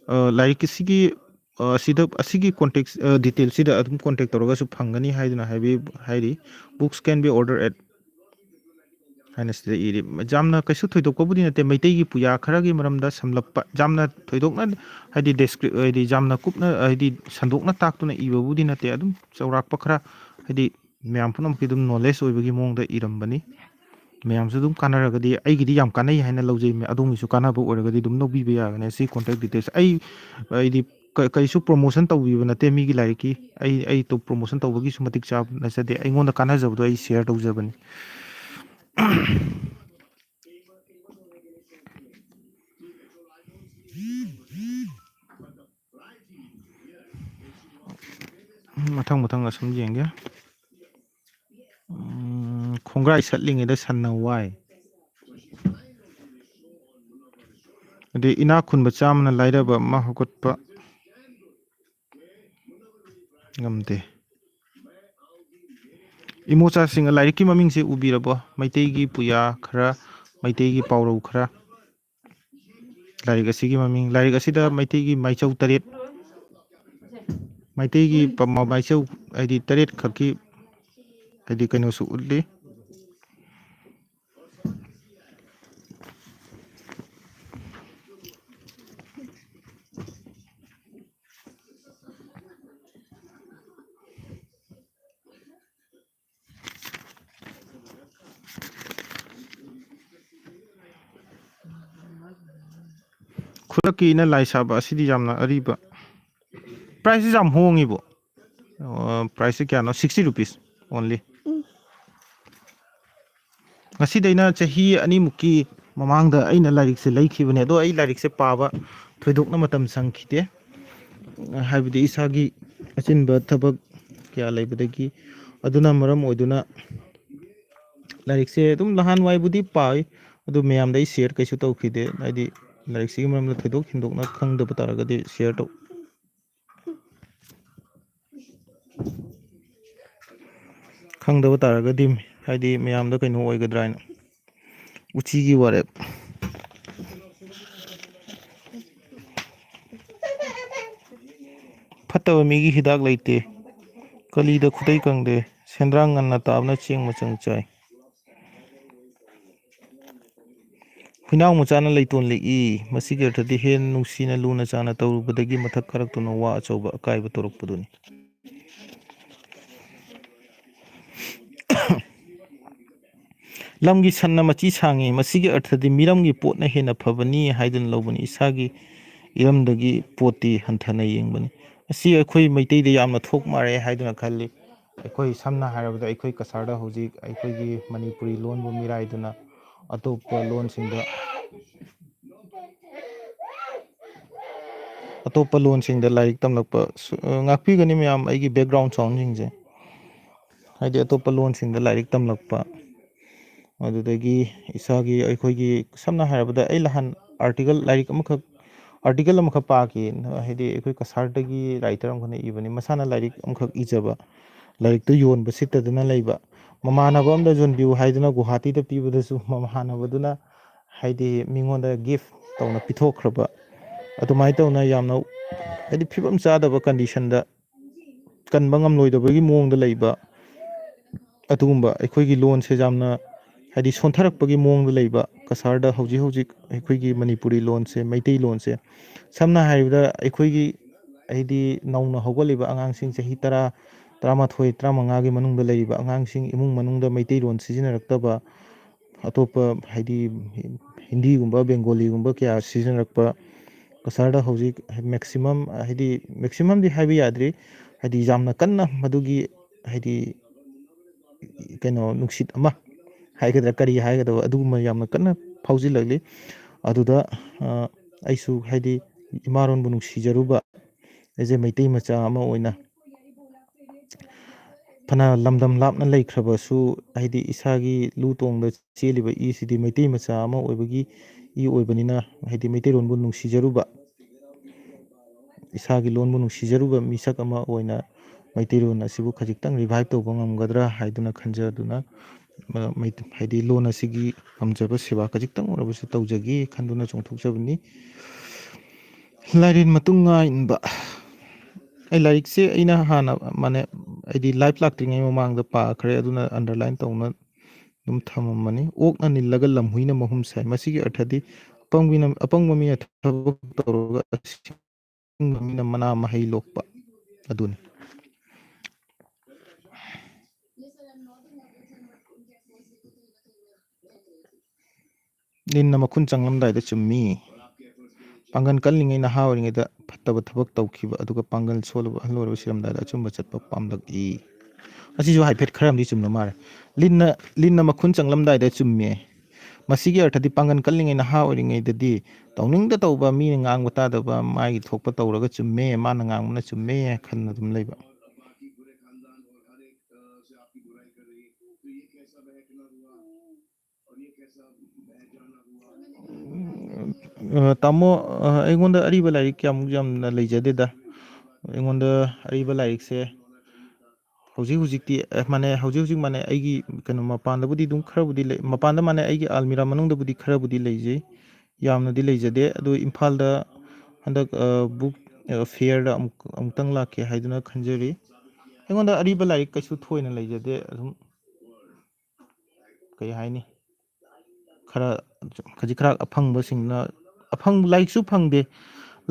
ꯑ, ꯂꯥꯏꯔꯤꯛ ꯑꯁꯤꯒꯤ, ꯑ, ꯁꯤꯗ, ꯑꯁꯤꯒꯤ contact, ꯑ, detail ꯁꯤꯗ ꯑꯗꯨꯝ contact ꯇꯧꯔꯒꯁꯨ ꯐꯪꯒꯅꯤ ꯍꯥꯏꯗꯨꯅ ꯍꯥꯏꯕꯤ-, ꯍꯥꯏꯔꯤ꯫ Books can be ordered at ꯍꯥꯏꯅ ꯁꯤꯗ ꯏꯔꯤ꯫ ꯌꯥꯝꯅ ꯀꯩꯁꯨ ꯊꯣꯏꯗꯣꯛꯄꯕꯨꯗꯤ ꯅꯠꯇꯦ, ꯃꯩꯇꯩꯒꯤ ꯄꯨꯌꯥ ꯈꯔꯒꯤ ꯃꯔꯝꯗ ꯁꯝꯂꯞꯄ, ꯌꯥꯝꯅ ꯊꯣꯏꯗꯣꯛꯅ, ꯍꯥꯏꯗꯤ, describe, ꯍꯥꯏꯗꯤ, ꯌꯥꯝꯅ ꯀꯨꯞꯅ, ꯍꯥꯏꯗꯤ, ꯁꯟꯗꯣꯛꯅ ꯇꯥꯛꯇꯨꯅ ꯏꯕꯕꯨꯗꯤ ꯅꯠꯇꯦ, ꯑꯗꯨꯝ ꯆꯥꯎꯔꯥꯛꯄ ꯈꯔ, ꯍꯥꯏꯗꯤ, ꯃꯌꯥꯝ ꯄꯨꯝꯅꯃꯛꯀꯤ ꯑꯗꯨꯝ knowledge ꯑꯣꯏꯕꯒꯤ ꯃꯑꯣꯡꯗ ꯏꯔꯝꯕꯅꯤ꯫ ꯃꯌꯥꯝꯁꯨ ꯑꯗꯨꯝ ꯀꯥꯟꯅꯔꯒꯗꯤ, ꯑꯩꯒꯤꯗꯤ ꯌꯥꯝ ꯀꯥꯟꯅꯩ ꯍꯥꯏꯅ ꯂꯧꯖꯩ, ꯑꯗꯣꯝꯒꯤꯁꯨ ꯀꯥꯟꯅꯕ ꯑꯣꯏꯔꯒꯗꯤ ꯑꯗꯨꯝ ꯂꯧꯕꯤꯕ ꯌꯥꯒꯅꯤ꯫ ꯑꯁꯤ contact details ꯑꯩ, ꯑꯩꯗꯤ ꯀ-, ꯀꯩꯁꯨ promotion ꯇꯧꯕꯤꯕ ꯅꯠꯇꯦ ꯃꯤꯒꯤ ꯂꯥꯏꯔꯤꯛꯀꯤ꯫ ꯑꯩ, ꯑꯩ ꯇꯧ-, promotion ꯇꯧꯕꯒꯤꯁꯨ ꯃꯇꯤꯛ ꯆꯥꯕ ꯅꯠꯆꯗꯦ꯫ ꯑꯩꯉꯣꯟꯗ ꯀꯥꯟꯅꯖꯕꯗꯣ ꯑꯩ share ꯇꯧꯖꯕꯅꯤ꯫ ꯃꯊꯪ ꯃꯊꯪ ꯑꯁꯨꯝ ꯌꯦꯡꯒꯦ꯫ ꯎꯝ, ꯈꯣꯡꯒ꯭ꯔꯥꯏ ꯁꯠꯂꯤꯉꯩꯗ ꯁꯟꯅ ꯋꯥꯏ꯫ ꯑꯗꯩ ꯏꯅꯥꯛ ꯈꯨꯟꯕ ꯆꯥꯝꯃꯅ ꯂꯥꯏꯔꯕ ꯑꯃ ꯍꯧꯒꯠꯄ ꯉꯝꯗꯦ꯫ ꯏꯃꯣꯆꯥꯁꯤꯡ, ꯂꯥꯏꯔꯤꯛꯀꯤ ꯃꯃꯤꯡꯁꯦ ꯎꯕꯤꯔꯕꯣ? ꯃꯩꯇꯩꯒꯤ ꯄꯨꯌꯥ ꯈꯔ, ꯃꯩꯇꯩꯒꯤ ꯄꯥꯎꯔꯧ ꯈꯔ꯫ ꯂꯥꯏꯔꯤꯛ ꯑꯁꯤꯒꯤ ꯃꯃꯤꯡ, ꯂꯥꯏꯔꯤꯛ ꯑꯁꯤꯗ ꯃꯩꯇꯩꯒꯤ ꯃꯥꯏꯆꯧ ꯇꯔꯦꯠ, ꯃꯩꯇꯩꯒꯤ ꯄ-, ꯃ-, ꯃꯥꯏꯆꯧ ꯍꯥꯏꯗꯤ ꯇꯔꯦꯠ ꯈꯛꯀꯤ ꯍꯥꯏꯗꯤ ꯀꯩꯅꯣꯁꯨ ꯎꯠꯂꯤ꯫ ꯈꯨꯗꯛꯀꯤ ꯏꯅ ꯂꯥꯏ ꯁꯥꯕ ꯑꯁꯤꯗꯤ ꯌꯥꯝꯅ ꯑꯔꯤꯕ꯫ Price ꯁꯤ ꯌꯥꯝ ꯍꯣꯡꯉꯤꯕꯣ꯫ ꯑ, price ꯁꯤ ꯀꯌꯥꯅꯣ? Sixty rupees only꯫ ꯉꯁꯤꯗꯩꯅ ꯆꯍꯤ ꯑꯅꯤꯃꯨꯛꯀꯤ ꯃꯃꯥꯡꯗ ꯑꯩꯅ ꯂꯥꯏꯔꯤꯛꯁꯦ ꯂꯩꯈꯤꯕꯅꯦ, ꯑꯗꯣ ꯑꯩ ꯂꯥꯏꯔꯤꯛꯁꯦ ꯄꯥꯕ ꯊꯣꯏꯗꯣꯛꯅ ꯃꯇꯝ ꯁꯪꯈꯤꯗꯦ, ꯍꯥꯏꯕꯗꯤ ꯏꯁꯥꯒꯤ ꯑꯆꯤꯟꯕ ꯊꯕꯛ ꯀꯌꯥ ꯂꯩꯕꯗꯒꯤ꯫ ꯑꯗꯨꯅ ꯃꯔꯝ ꯑꯣꯏꯗꯨꯅ ꯂꯥꯏꯔꯤꯛꯁꯦ ꯑꯗꯨꯝ ꯅꯍꯥꯟꯋꯥꯏꯕꯨꯗꯤ ꯄꯥꯏ, ꯑꯗꯨ ꯃꯌꯥꯝꯗ ꯑꯩ share ꯀꯩꯁꯨ ꯇꯧꯈꯤꯗꯦ, ꯍꯥꯏꯗꯤ ꯂꯥꯏꯔꯤꯛꯁꯤꯒꯤ ꯃꯔꯝꯗ ꯊꯣꯏꯗꯣꯛ ꯍꯦꯟꯗꯣꯛꯅ ꯈꯪꯗꯕ ꯇꯥꯔꯒꯗꯤ share ꯇꯧ-, ꯈꯪꯗꯕ ꯇꯥꯔꯒꯗꯤ ꯍꯥꯏꯗꯤ ꯃꯌꯥꯝꯗ ꯀꯩꯅꯣ ꯑꯣꯏꯒꯗ꯭ꯔꯥ ꯍꯥꯏꯅ꯫ ꯎꯆꯤꯒꯤ ꯋꯥꯔꯦꯞ꯫ ꯐꯠꯇꯕ ꯃꯤꯒꯤ ꯍꯤꯗꯥꯛ ꯂꯩꯇꯦ꯫ ꯀꯂꯤꯗ ꯈꯨꯗꯩ ꯀꯪꯗꯦ꯫ ꯁꯦꯟꯗ꯭ꯔꯥꯡ ꯉꯟꯅ ꯇꯥꯕꯅ ꯆꯦꯡ ꯃꯆꯪ ꯆꯥꯏ꯫ ꯍꯨꯏꯅꯥꯎ ꯃꯆꯥꯅ ꯂꯩꯇꯣꯟ ꯂꯤꯛꯏ꯫ ꯃꯁꯤꯒꯤ ꯑꯔꯊꯗꯤ ꯍꯦꯟ ꯅꯨꯡꯁꯤꯅ ꯂꯨꯅ ꯆꯥꯟꯅ ꯇꯧꯔꯨꯕꯗꯒꯤ ꯃꯊꯛ ꯀꯥꯔꯛꯇꯨꯅ ꯋꯥ ꯑꯆꯧꯕ ꯑꯀꯥꯏꯕ ꯇꯧꯔꯛꯄꯗꯨꯅꯤ꯫ "ꯂꯝꯒꯤ ꯁꯟꯅ ꯃꯆꯤ ꯁꯥꯡꯉꯤ, ꯃꯁꯤꯒꯤ ꯑꯔꯊꯗꯤ ꯃꯤꯔꯝꯒꯤ ꯄꯣꯠꯅ ꯍꯦꯟꯅ ꯐꯕꯅꯤ" ꯍꯥꯏꯗꯨꯅ ꯂꯧꯕꯅꯤ꯫ ꯏꯁꯥꯒꯤ ꯏꯔꯝꯗꯒꯤ ꯄꯣꯠꯇꯤ ꯍꯟꯊꯅ ꯌꯦꯡꯕꯅꯤ꯫ ꯑꯁꯤ ꯑꯩꯈꯣꯏ ꯃꯩꯇꯩꯗ ꯌꯥꯝꯅ ꯊꯣꯛ ꯃꯥꯜꯂꯦ ꯍꯥꯏꯗꯨꯅ ꯈꯜꯂꯤ꯫ ꯑꯩꯈꯣꯏ ꯁꯝꯅ ꯍꯥꯏꯔꯕꯗ, ꯑꯩꯈꯣꯏ ꯀꯁꯥꯔꯗ ꯍꯧꯖꯤꯛ ꯑꯩꯈꯣꯏꯒꯤ ꯃꯅꯤꯄꯨꯔꯤ ꯂꯣꯟꯕꯨ ꯃꯤꯔꯥꯏꯗꯨꯅ ꯑꯇꯣꯞꯄ ꯂꯣꯟꯁꯤꯡꯗ ꯑꯇꯣꯞꯄ ꯂꯣꯟꯁꯤꯡꯗ ꯂꯥꯏꯔꯤꯛ ꯇꯝꯂꯛꯄ ꯁꯨ-, ꯑ, ꯉꯥꯛꯄꯤꯒꯅꯤ ꯃꯌꯥꯝ, ꯑꯩꯒꯤ background soundꯁꯤꯡꯁꯦ꯫ ꯍꯥꯏꯗꯤ ꯑꯇꯣꯞꯄ ꯂꯣꯟꯁꯤꯡꯗ ꯂꯥꯏꯔꯤꯛ ꯇꯝꯂꯛꯄ, ꯑꯗꯨꯗꯒꯤ ꯏꯁꯥꯒꯤ, ꯑꯩꯈꯣꯏꯒꯤ, ꯁꯝꯅ ꯍꯥꯏꯔꯕꯗ, ꯑꯩ ꯅꯍꯥꯟ article, ꯂꯥꯏꯔꯤꯛ ꯑꯃꯈꯛ, article ꯑꯃꯈꯛ ꯄꯥꯈꯤ꯫ ꯍꯥꯏꯗꯤ ꯑꯩꯈꯣꯏ ꯀꯁꯥꯔꯗꯒꯤ writer ꯑꯃꯈꯛꯅ ꯏꯕꯅꯤ, ꯃꯁꯥꯅ ꯂꯥꯏꯔꯤꯛ ꯑꯃꯈꯛ ꯏꯖꯕ, ꯂꯥꯏꯔꯤꯛꯇꯨ ꯌꯣꯟꯕ ꯁꯤꯠꯇꯗꯅ ꯂꯩꯕ, ꯃꯃꯥꯟꯅꯕ ꯑꯃꯗ ꯌꯣꯟꯕꯤꯌꯨ ꯍꯥꯏꯗꯨꯅ ꯒꯨꯋꯥꯍꯥꯇꯤꯗ ꯄꯤꯕꯗꯁꯨ ꯃꯃꯥꯟꯅꯕꯗꯨꯅ ꯍꯥꯏꯗꯤ ꯃꯤꯉꯣꯟꯗ gift ꯇꯧꯅ ꯄꯤꯊꯣꯛꯈ꯭ꯔꯕ, ꯑꯗꯨꯃꯥꯏꯅ ꯇꯧꯅ ꯌꯥꯝꯅ, ꯍꯥꯏꯗꯤ, ꯐꯤꯕꯝ ꯆꯥꯗꯕ conditionꯗ, ꯀꯟꯕ ꯉꯝꯂꯣꯏꯗꯕꯒꯤ ꯃꯑꯣꯡꯗ ꯂꯩꯕ, ꯑꯗꯨꯒꯨꯝꯕ ꯑꯩꯈꯣꯏꯒꯤ ꯂꯣꯟꯁꯦ ꯌꯥꯝꯅ, ꯍꯥꯏꯗꯤ, ꯁꯣꯟꯊꯔꯛꯄꯒꯤ ꯃꯑꯣꯡꯗ ꯂꯩꯕ ꯀꯁꯥꯔꯗ ꯍꯧꯖꯤꯛ ꯍꯧꯖꯤꯛ ꯑꯩꯈꯣꯏꯒꯤ ꯃꯅꯤꯄꯨꯔꯤ ꯂꯣꯟꯁꯦ, ꯃꯩꯇꯩꯂꯣꯟꯁꯦ, ꯁꯝꯅ ꯍꯥꯏꯔꯕꯗ, ꯑꯩꯈꯣꯏꯒꯤ, ꯍꯥꯏꯗꯤ, ꯅꯧꯅ ꯍꯧꯒꯠꯂꯤꯕ ꯑꯉꯥꯡꯁꯤꯡ, ꯆꯍꯤ ꯇꯔꯥ, ꯇꯔꯥꯃꯥꯊꯣꯏ, ꯇꯔꯥꯃꯉꯥꯒꯤ ꯃꯅꯨꯡꯗ ꯂꯩꯔꯤꯕ ꯑꯉꯥꯡꯁꯤꯡ, ꯏꯃꯨꯡ ꯃꯅꯨꯡꯗ ꯃꯩꯇꯩꯂꯣꯟ ꯁꯤꯖꯤꯟꯅꯔꯛꯇꯕ, ꯑꯇꯣꯞꯄ, ꯍꯥꯏꯗꯤ, ꯍꯤꯟꯗꯤꯒꯨꯝꯕ, ꯕꯦꯡꯒꯣꯂꯤꯒꯨꯝꯕ ꯀꯌꯥ ꯁꯤꯖꯤꯟꯅꯔꯛꯄ, ꯀꯁꯥꯔꯗ ꯍꯧꯖꯤꯛ maximum, ꯍꯥꯏꯗꯤ, maximumꯗꯤ ꯍꯥꯏꯕ ꯌꯥꯗ꯭ꯔꯤ, ꯍꯥꯏꯗꯤ, ꯌꯥꯝꯅ ꯀꯟꯅ ꯃꯗꯨꯒꯤ, ꯍꯥꯏꯗꯤ, ꯀꯩꯅꯣ, ꯅꯨꯡꯁꯤꯠ ꯑꯃ ꯍꯥꯏꯒꯗ꯭ꯔꯥ, ꯀꯔꯤ ꯍꯥꯏꯒꯗꯕ, ꯑꯗꯨꯒꯨꯝꯕ ꯌꯥꯝꯅ ꯀꯟꯅ ꯐꯥꯎꯖꯤꯜꯂꯛꯂꯤ꯫ ꯑꯗꯨꯗ, ꯑ, ꯑꯩꯁꯨ, ꯍꯥꯏꯗꯤ, ꯏꯃꯥꯔꯣꯟꯕꯨ ꯅꯨꯡꯁꯤꯖꯔꯨꯕ, as a ꯃꯩꯇꯩ ꯃꯆꯥ ꯑꯃ ꯑꯣꯏꯅ, ꯐꯅ ꯂꯝꯗꯝ ꯂꯥꯞꯅ ꯂꯩꯈ꯭ꯔꯕꯁꯨ, ꯍꯥꯏꯗꯤ, ꯏꯁꯥꯒꯤ ꯂꯨ ꯇꯣꯡꯗ ꯆꯦꯜꯂꯤꯕ ꯏꯁꯤꯗꯤ ꯃꯩꯇꯩ ꯃꯆꯥ ꯑꯃ ꯑꯣꯏꯕꯒꯤ ꯏ ꯑꯣꯏꯕꯅꯤꯅ, ꯍꯥꯏꯗꯤ, ꯃꯩꯇꯩꯂꯣꯟꯕꯨ ꯅꯨꯡꯁꯤꯖꯔꯨꯕ, ꯏꯁꯥꯒꯤ ꯂꯣꯟꯕꯨ ꯅꯨꯡꯁꯤꯖꯔꯨꯕ ꯃꯤꯁꯛ ꯑꯃ ꯑꯣꯏꯅ ꯃꯩꯇꯩꯂꯣꯟ ꯑꯁꯤꯕꯨ ꯈꯖꯤꯛꯇꯪ revive ꯇꯧꯕ ꯉꯝꯒꯗ꯭ꯔꯥ ꯍꯥꯏꯗꯨꯅ ꯈꯟꯖꯗꯨꯅ, ꯑ, ꯃꯩ-, ꯍꯥꯏꯗꯤ, ꯂꯣꯟ ꯑꯁꯤꯒꯤ ꯉꯝꯖꯕ ꯁꯦꯕꯥ ꯈꯖꯤꯛꯇꯪ ꯑꯣꯏꯔꯕꯁꯨ ꯇꯧꯖꯒꯦ ꯈꯟꯗꯨꯅ ꯆꯣꯡꯊꯣꯛꯆꯕꯅꯤ꯫ ꯂꯥꯏꯔꯦꯟ ꯃꯇꯨꯡ ꯉꯥ ꯏꯟꯕ꯫ ꯑꯩ ꯂꯥꯏꯔꯤꯛꯁꯦ ꯑꯩꯅ ꯍꯥꯟꯅ, ꯃꯥꯅꯦ, ꯑꯩꯗꯤ live ꯂꯥꯛꯇ꯭ꯔꯤꯉꯩ ꯃꯃꯥꯡꯗ ꯄꯥꯈ꯭ꯔꯦ, ꯑꯗꯨꯅ underline ꯇꯧꯅ ꯑꯗꯨꯝ ꯊꯝꯃꯝꯕꯅꯤ꯫ "ꯑꯣꯛꯅ ꯅꯤꯜꯂꯒ ꯂꯝꯍꯨꯏꯅ ꯃꯍꯨꯝ ꯁꯥꯏ"꯫ ꯃꯁꯤꯒꯤ ꯑꯔꯊꯗꯤ ꯑꯄꯪꯕꯤꯅ, ꯑꯄꯪꯕ ꯃꯤꯅ ꯊꯕꯛ ꯇꯧꯔꯒ ꯑꯁꯤꯡꯕ ꯃꯤꯅ ꯃꯅꯥ ꯃꯍꯩ ꯂꯣꯛꯄ ꯑꯗꯨꯅꯤ꯫ ꯂꯤꯟꯅ ꯃꯈꯨꯟ ꯆꯪꯂꯝꯗꯥꯏꯗ ꯆꯨꯝꯃꯤ꯫ ꯄꯥꯡꯒꯜ ꯀꯜꯂꯤꯉꯩ, ꯅꯍꯥ ꯑꯣꯏꯔꯤꯉꯩꯗ ꯐꯠꯇꯕ ꯊꯕꯛ ꯇꯧꯈꯤꯕ, ꯑꯗꯨꯒ ꯄꯥꯡꯒꯜ ꯁꯣꯜꯂꯕ, ꯑꯍꯜ ꯑꯣꯏꯔꯕ, ꯁꯤꯔꯝꯗꯥꯏꯗ ꯑꯆꯨꯝꯕ ꯆꯠꯄ ꯄꯥꯝꯂꯛꯏ꯫ ꯑꯁꯤꯁꯨ ꯍꯥꯏꯐꯦꯠ ꯈꯔ ꯑꯃꯗꯤ ꯆꯨꯝꯕ ꯃꯥꯜꯂꯦ꯫ ꯂꯤꯟꯅ, ꯂꯤꯟꯅ ꯃꯈꯨꯟ ꯆꯪꯂꯝꯗꯥꯏꯗ ꯆꯨꯝꯃꯦ꯫ ꯃꯁꯤꯒꯤ ꯑꯔꯊꯗꯤ ꯄꯥꯡꯒꯜ ꯀꯜꯂꯤꯉꯩ, ꯅꯍꯥ ꯑꯣꯏꯔꯤꯉꯩꯗꯗꯤ ꯇꯧꯅꯤꯡꯗ ꯇꯧꯕ, ꯃꯤꯅ ꯉꯥꯡꯕ ꯇꯥꯗꯕ, ꯃꯥꯒꯤ ꯊꯣꯛꯄ ꯇꯧꯔꯒ ꯆꯨꯝꯃꯦ, ꯃꯥꯅ ꯉꯥꯡꯕꯅ ꯆꯨꯝꯃꯦ ꯈꯟꯅ ꯑꯗꯨꯝ ꯂꯩꯕ꯫ ꯑ, ꯇꯥꯃꯣ, ꯑ, ꯑꯩꯉꯣꯟꯗ ꯑꯔꯤꯕ ꯂꯥꯏꯔꯤꯛ ꯀꯌꯥꯃꯨꯛ ꯌꯥꯝꯅ ꯂꯩꯖꯗꯦꯗ꯫ ꯑꯩꯉꯣꯟꯗ ꯑꯔꯤꯕ ꯂꯥꯏꯔꯤꯛꯁꯦ ꯍꯧꯖꯤꯛ ꯍꯧꯖꯤꯛꯇꯤ, ꯑ, ꯃꯥꯅꯦ, ꯍꯧꯖꯤꯛ ꯍꯧꯖꯤꯛ, ꯃꯥꯅꯦ, ꯑꯩꯒꯤ ꯀꯩꯅꯣ ꯃꯄꯥꯟꯗꯕꯨꯗꯤ ꯑꯗꯨꯝ ꯈꯔꯕꯨꯗꯤ ꯂꯩ, ꯃꯄꯥꯟꯗ, ꯃꯥꯅꯦ, ꯑꯩꯒꯤ ꯑꯜꯃꯤꯔꯥ ꯃꯅꯨꯡꯗꯕꯨꯗꯤ ꯈꯔꯕꯨꯗꯤ ꯂꯩꯖꯩ, ꯌꯥꯝꯅꯗꯤ ꯂꯩꯖꯗꯦ꯫ ꯑꯗꯨ ꯏꯝꯐꯥꯜꯗ ꯍꯟꯗꯛ, ꯑ, ꯕꯨꯛ, ꯑ, ꯐꯤꯌꯔꯗ ꯑꯃꯨꯛ, ꯑꯃꯨꯛꯇꯪ ꯂꯥꯛꯀꯦ ꯍꯥꯏꯗꯨꯅ ꯈꯟꯖꯔꯤ꯫ ꯑꯩꯉꯣꯟꯗ ꯑꯔꯤꯕ ꯂꯥꯏꯔꯤꯛ ꯀꯩꯁꯨ ꯊꯣꯏꯅ ꯂꯩꯖꯗꯦ꯫ ꯑꯗꯨꯝ ꯀꯩ ꯍꯥꯏꯅꯤ, ꯈꯔ, ꯈꯖꯤꯛ ꯈꯔ ꯑꯐꯪꯕꯁꯤꯡꯅ, ꯑꯐꯪ-, ꯂꯥꯏꯔꯤꯛꯁꯨ ꯐꯪꯗꯦ,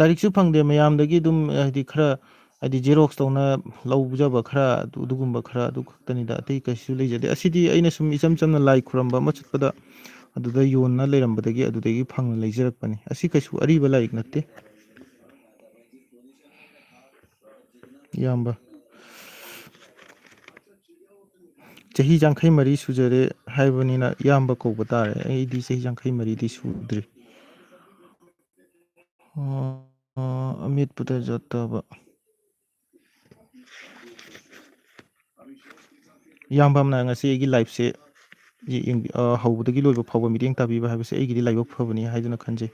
ꯂꯥꯏꯔꯤꯛꯁꯨ ꯐꯪꯗꯦ, ꯃꯌꯥꯝꯗꯒꯤ ꯑꯗꯨꯝ, ꯍꯥꯏꯗꯤ, ꯈꯔ, ꯍꯥꯏꯗꯤ, ꯖꯦꯔꯣꯛꯁ ꯇꯧꯅ ꯂꯧꯖꯕ ꯈꯔ, ꯑꯗꯨ-, ꯑꯗꯨꯒꯨꯝꯕ ꯈꯔ, ꯑꯗꯨ ꯈꯛꯇꯅꯤꯗ, ꯑꯇꯩ ꯀꯩꯁꯨ ꯂꯩꯖꯗꯦ꯫ ꯑꯁꯤꯗꯤ ꯑꯩꯅ ꯁꯨꯝ ꯏꯆꯝ ꯆꯝꯅ ꯂꯥꯏ ꯈꯨꯔꯝꯕ ꯑꯃ ꯆꯠꯄꯗ ꯑꯗꯨꯗ ꯌꯣꯟꯅ ꯂꯩꯔꯝꯕꯗꯒꯤ ꯑꯗꯨꯗꯒꯤ ꯐꯪꯅ ꯂꯩꯖꯔꯛꯄꯅꯤ꯫ ꯑꯁꯤ ꯀꯩꯁꯨ ꯑꯔꯤꯕ ꯂꯥꯏꯔꯤꯛ ꯅꯠꯇꯦ꯫ ꯏꯌꯥꯝꯕ꯫ ꯆꯍꯤ ꯌꯥꯡꯈꯩ ꯃꯔꯤ ꯁꯨꯖꯔꯦ ꯍꯥꯏꯕꯅꯤꯅ ꯏꯌꯥꯝꯕ ꯀꯧꯕ ꯇꯥꯔꯦ꯫ ꯑꯩꯗꯤ ꯆꯍꯤ ꯌꯥꯡꯈꯩ ꯃꯔꯤꯗꯤ ꯁꯨꯗ꯭ꯔꯤ꯫ ꯑ, ꯑ, ꯑꯃꯤꯠꯄꯗ ꯖꯠꯇꯕ꯫ ꯏꯌꯥꯝꯕ ꯑꯃꯅ ꯉꯁꯤ ꯑꯩꯒꯤ ꯂꯥꯏꯐꯁꯦ ꯌꯦꯡꯕꯤ-, ꯑ, ꯍꯧꯕꯗꯒꯤ ꯂꯣꯏꯕ ꯐꯥꯎꯕ ꯃꯤꯠꯌꯦꯡ ꯇꯥꯕꯤꯕ ꯍꯥꯏꯕꯁꯦ ꯑꯩꯒꯤꯗꯤ ꯂꯥꯏꯕꯛ ꯐꯕꯅꯤ ꯍꯥꯏꯗꯨꯅ ꯈꯟꯖꯩ꯫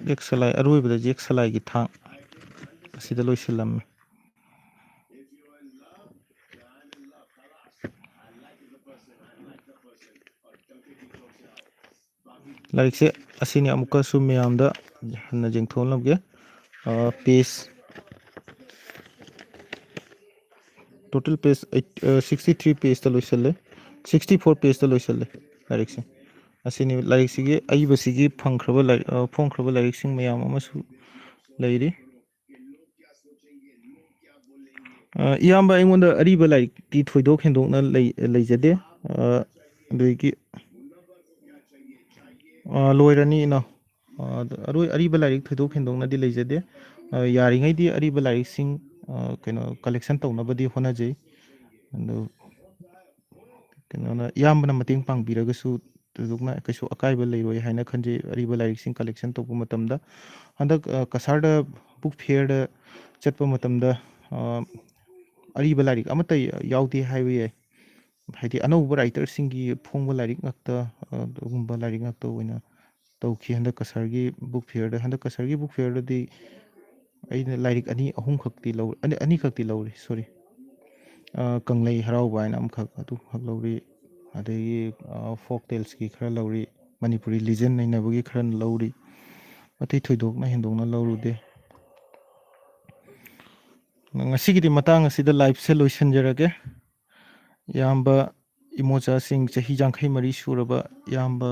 ꯌꯦꯛ ꯁꯂꯥꯏ, ꯑꯔꯣꯏꯕꯗ ꯌꯦꯛ ꯁꯂꯥꯏꯒꯤ ꯊꯥꯡ ꯑꯁꯤꯗ ꯂꯣꯏꯁꯤꯜꯂꯝꯃꯤ꯫ ꯂꯥꯏꯔꯤꯛꯁꯦ ꯑꯁꯤꯅꯤ, ꯑꯃꯨꯛꯀꯁꯨ ꯃꯌꯥꯝꯗ ꯍꯟꯅ ꯌꯦꯡꯊꯣꯛꯍꯜꯂꯝꯒꯦ꯫ ꯑ, ꯄꯦꯖ, ꯇꯣꯇꯦꯜ ꯄꯦꯖ ꯑꯩꯠ, ꯑ, ꯁꯤꯛꯁꯇꯤ ꯊ꯭ꯔꯤ ꯄꯦꯖꯇ ꯂꯣꯏꯁꯤꯜꯂꯦ, ꯁꯤꯛꯁꯇꯤ ꯐꯣꯔ ꯄꯦꯖꯇ ꯂꯣꯏꯁꯤꯜꯂꯦ ꯂꯥꯏꯔꯤꯛꯁꯦ꯫ ꯑꯁꯤꯅꯤ ꯂꯥꯏꯔꯤꯛꯁꯤꯒꯤ, ꯑꯏꯕꯁꯤꯒꯤ ꯐꯪꯈ꯭ꯔꯕ ꯂꯥꯏꯔꯤꯛ, ꯑ, ꯐꯣꯡꯈ꯭ꯔꯕ ꯂꯥꯏꯔꯤꯛꯁꯤꯡ ꯃꯌꯥꯝ ꯑꯃꯁꯨ ꯂꯩꯔꯤ꯫ ꯑ, ꯏꯌꯥꯝꯕ, ꯑꯩꯉꯣꯟꯗ ꯑꯔꯤꯕ ꯂꯥꯏꯔꯤꯛꯇꯤ ꯊꯣꯏꯗꯣꯛ ꯍꯦꯟꯗꯣꯛꯅ ꯂꯩ-, ꯂꯩꯖꯗꯦ꯫ ꯑ, ꯑꯗꯒꯤ, ꯑ, ꯂꯣꯏꯔꯅꯤ, ꯏꯅꯥꯎ꯫ ꯑ, ꯑꯔꯣꯏ-, ꯑꯔꯤꯕ ꯂꯥꯏꯔꯤꯛ ꯊꯣꯏꯗꯣꯛ ꯍꯦꯟꯗꯣꯛꯅꯗꯤ ꯂꯩꯖꯗꯦ꯫ ꯑ, ꯌꯥꯔꯤꯉꯩꯗꯤ ꯑꯔꯤꯕ ꯂꯥꯏꯔꯤꯛꯁꯤꯡ, ꯑ, ꯀꯩꯅꯣ, collection ꯇꯧꯅꯕꯗꯤ ꯍꯣꯠꯅꯖꯩ꯫ ꯑꯗꯨ ꯀꯩꯅꯣꯅ, ꯏꯌꯥꯝꯕꯅ ꯃꯇꯦꯡ ꯄꯥꯡꯕꯤꯔꯒꯁꯨ ꯊꯣꯏꯗꯣꯛꯅ ꯀꯩꯁꯨ ꯑꯀꯥꯏꯕ ꯂꯩꯔꯣꯏ ꯍꯥꯏꯅ ꯈꯟꯖꯩ, ꯑꯔꯤꯕ ꯂꯥꯏꯔꯤꯛꯁꯤꯡ collection ꯇꯧꯕ ꯃꯇꯝꯗ꯫ ꯍꯟꯗꯛ, ꯑ, ꯀꯁꯥꯔꯗ book fairꯗ ꯆꯠꯄ ꯃꯇꯝꯗ, ꯑ, ꯑꯔꯤꯕ ꯂꯥꯏꯔꯤꯛ ꯑꯃꯠꯇ ꯌꯥꯎꯗꯦ ꯍꯥꯏꯕ ꯌꯥꯏ꯫ ꯍꯥꯏꯗꯤ ꯑꯅꯧꯕ writerꯁꯤꯡꯒꯤ ꯐꯣꯡꯕ ꯂꯥꯏꯔꯤꯛ ꯉꯥꯛꯇ, ꯑ, ꯑꯗꯨꯒꯨꯝꯕ ꯂꯥꯏꯔꯤꯛ ꯉꯥꯛꯇ ꯑꯣꯏꯅ ꯇꯧꯈꯤ ꯍꯟꯗꯛ ꯀꯁꯥꯔꯒꯤ book fairꯗ꯫ ꯍꯟꯗꯛ ꯀꯁꯥꯔꯒꯤ book fairꯗꯗꯤ ꯑꯩꯅ ꯂꯥꯏꯔꯤꯛ ꯑꯅꯤ ꯑꯍꯨꯝ ꯈꯛꯇꯤ ꯂꯧ-, ꯑꯅꯤ, ꯑꯅꯤꯈꯛꯇꯤ ꯂꯧꯔꯦ, sorry꯫ ꯑ, ꯀꯪꯂꯩ ꯍꯔꯥꯎꯕ ꯍꯥꯏꯅ ꯑꯃꯈꯛ, ꯑꯗꯨꯈꯛ ꯂꯧꯔꯤ꯫ ꯑꯗꯒꯤ, ꯑ, folk talesꯀꯤ ꯈꯔ ꯂꯧꯔꯤ, ꯃꯅꯤꯄꯨꯔꯤ legend ꯅꯩꯅꯕꯒꯤ ꯈꯔ ꯂꯧꯔꯤ꯫ ꯑꯇꯩ ꯊꯣꯏꯗꯣꯛꯅ ꯍꯦꯟꯗꯣꯛꯅ ꯂꯧꯔꯨꯗꯦ꯫ ꯉꯁꯤꯒꯤꯗꯤ ꯃꯇꯥꯡ ꯑꯁꯤꯗ liveꯁꯦ ꯂꯣꯏꯁꯤꯟꯖꯔꯒꯦ꯫ ꯏꯌꯥꯝꯕ, ꯏꯃꯣꯆꯥꯁꯤꯡ, ꯆꯍꯤ ꯌꯥꯡꯈꯩ ꯃꯔꯤ ꯁꯨꯔꯕ ꯏꯌꯥꯝꯕ,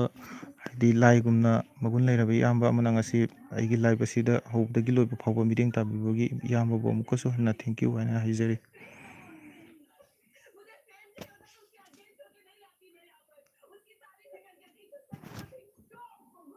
ꯍꯥꯏꯗꯤ ꯂꯥꯏꯒꯨꯝꯅ ꯃꯒꯨꯟ ꯂꯩꯔꯕ ꯏꯌꯥꯝꯕ ꯑꯃꯅ ꯉꯁꯤ ꯑꯩꯒꯤ live ꯑꯁꯤꯗ ꯍꯧꯕꯗꯒꯤ ꯂꯣꯏꯕ ꯐꯥꯎꯕ ꯃꯤꯠꯌꯦꯡ ꯇꯥꯕꯤꯕꯒꯤ ꯏꯌꯥꯝꯕꯕꯨ ꯑꯃꯨꯛꯀꯁꯨ ꯍꯟꯅ thank you ꯍꯥꯏꯅ ꯍꯥꯏꯖꯔꯤ꯫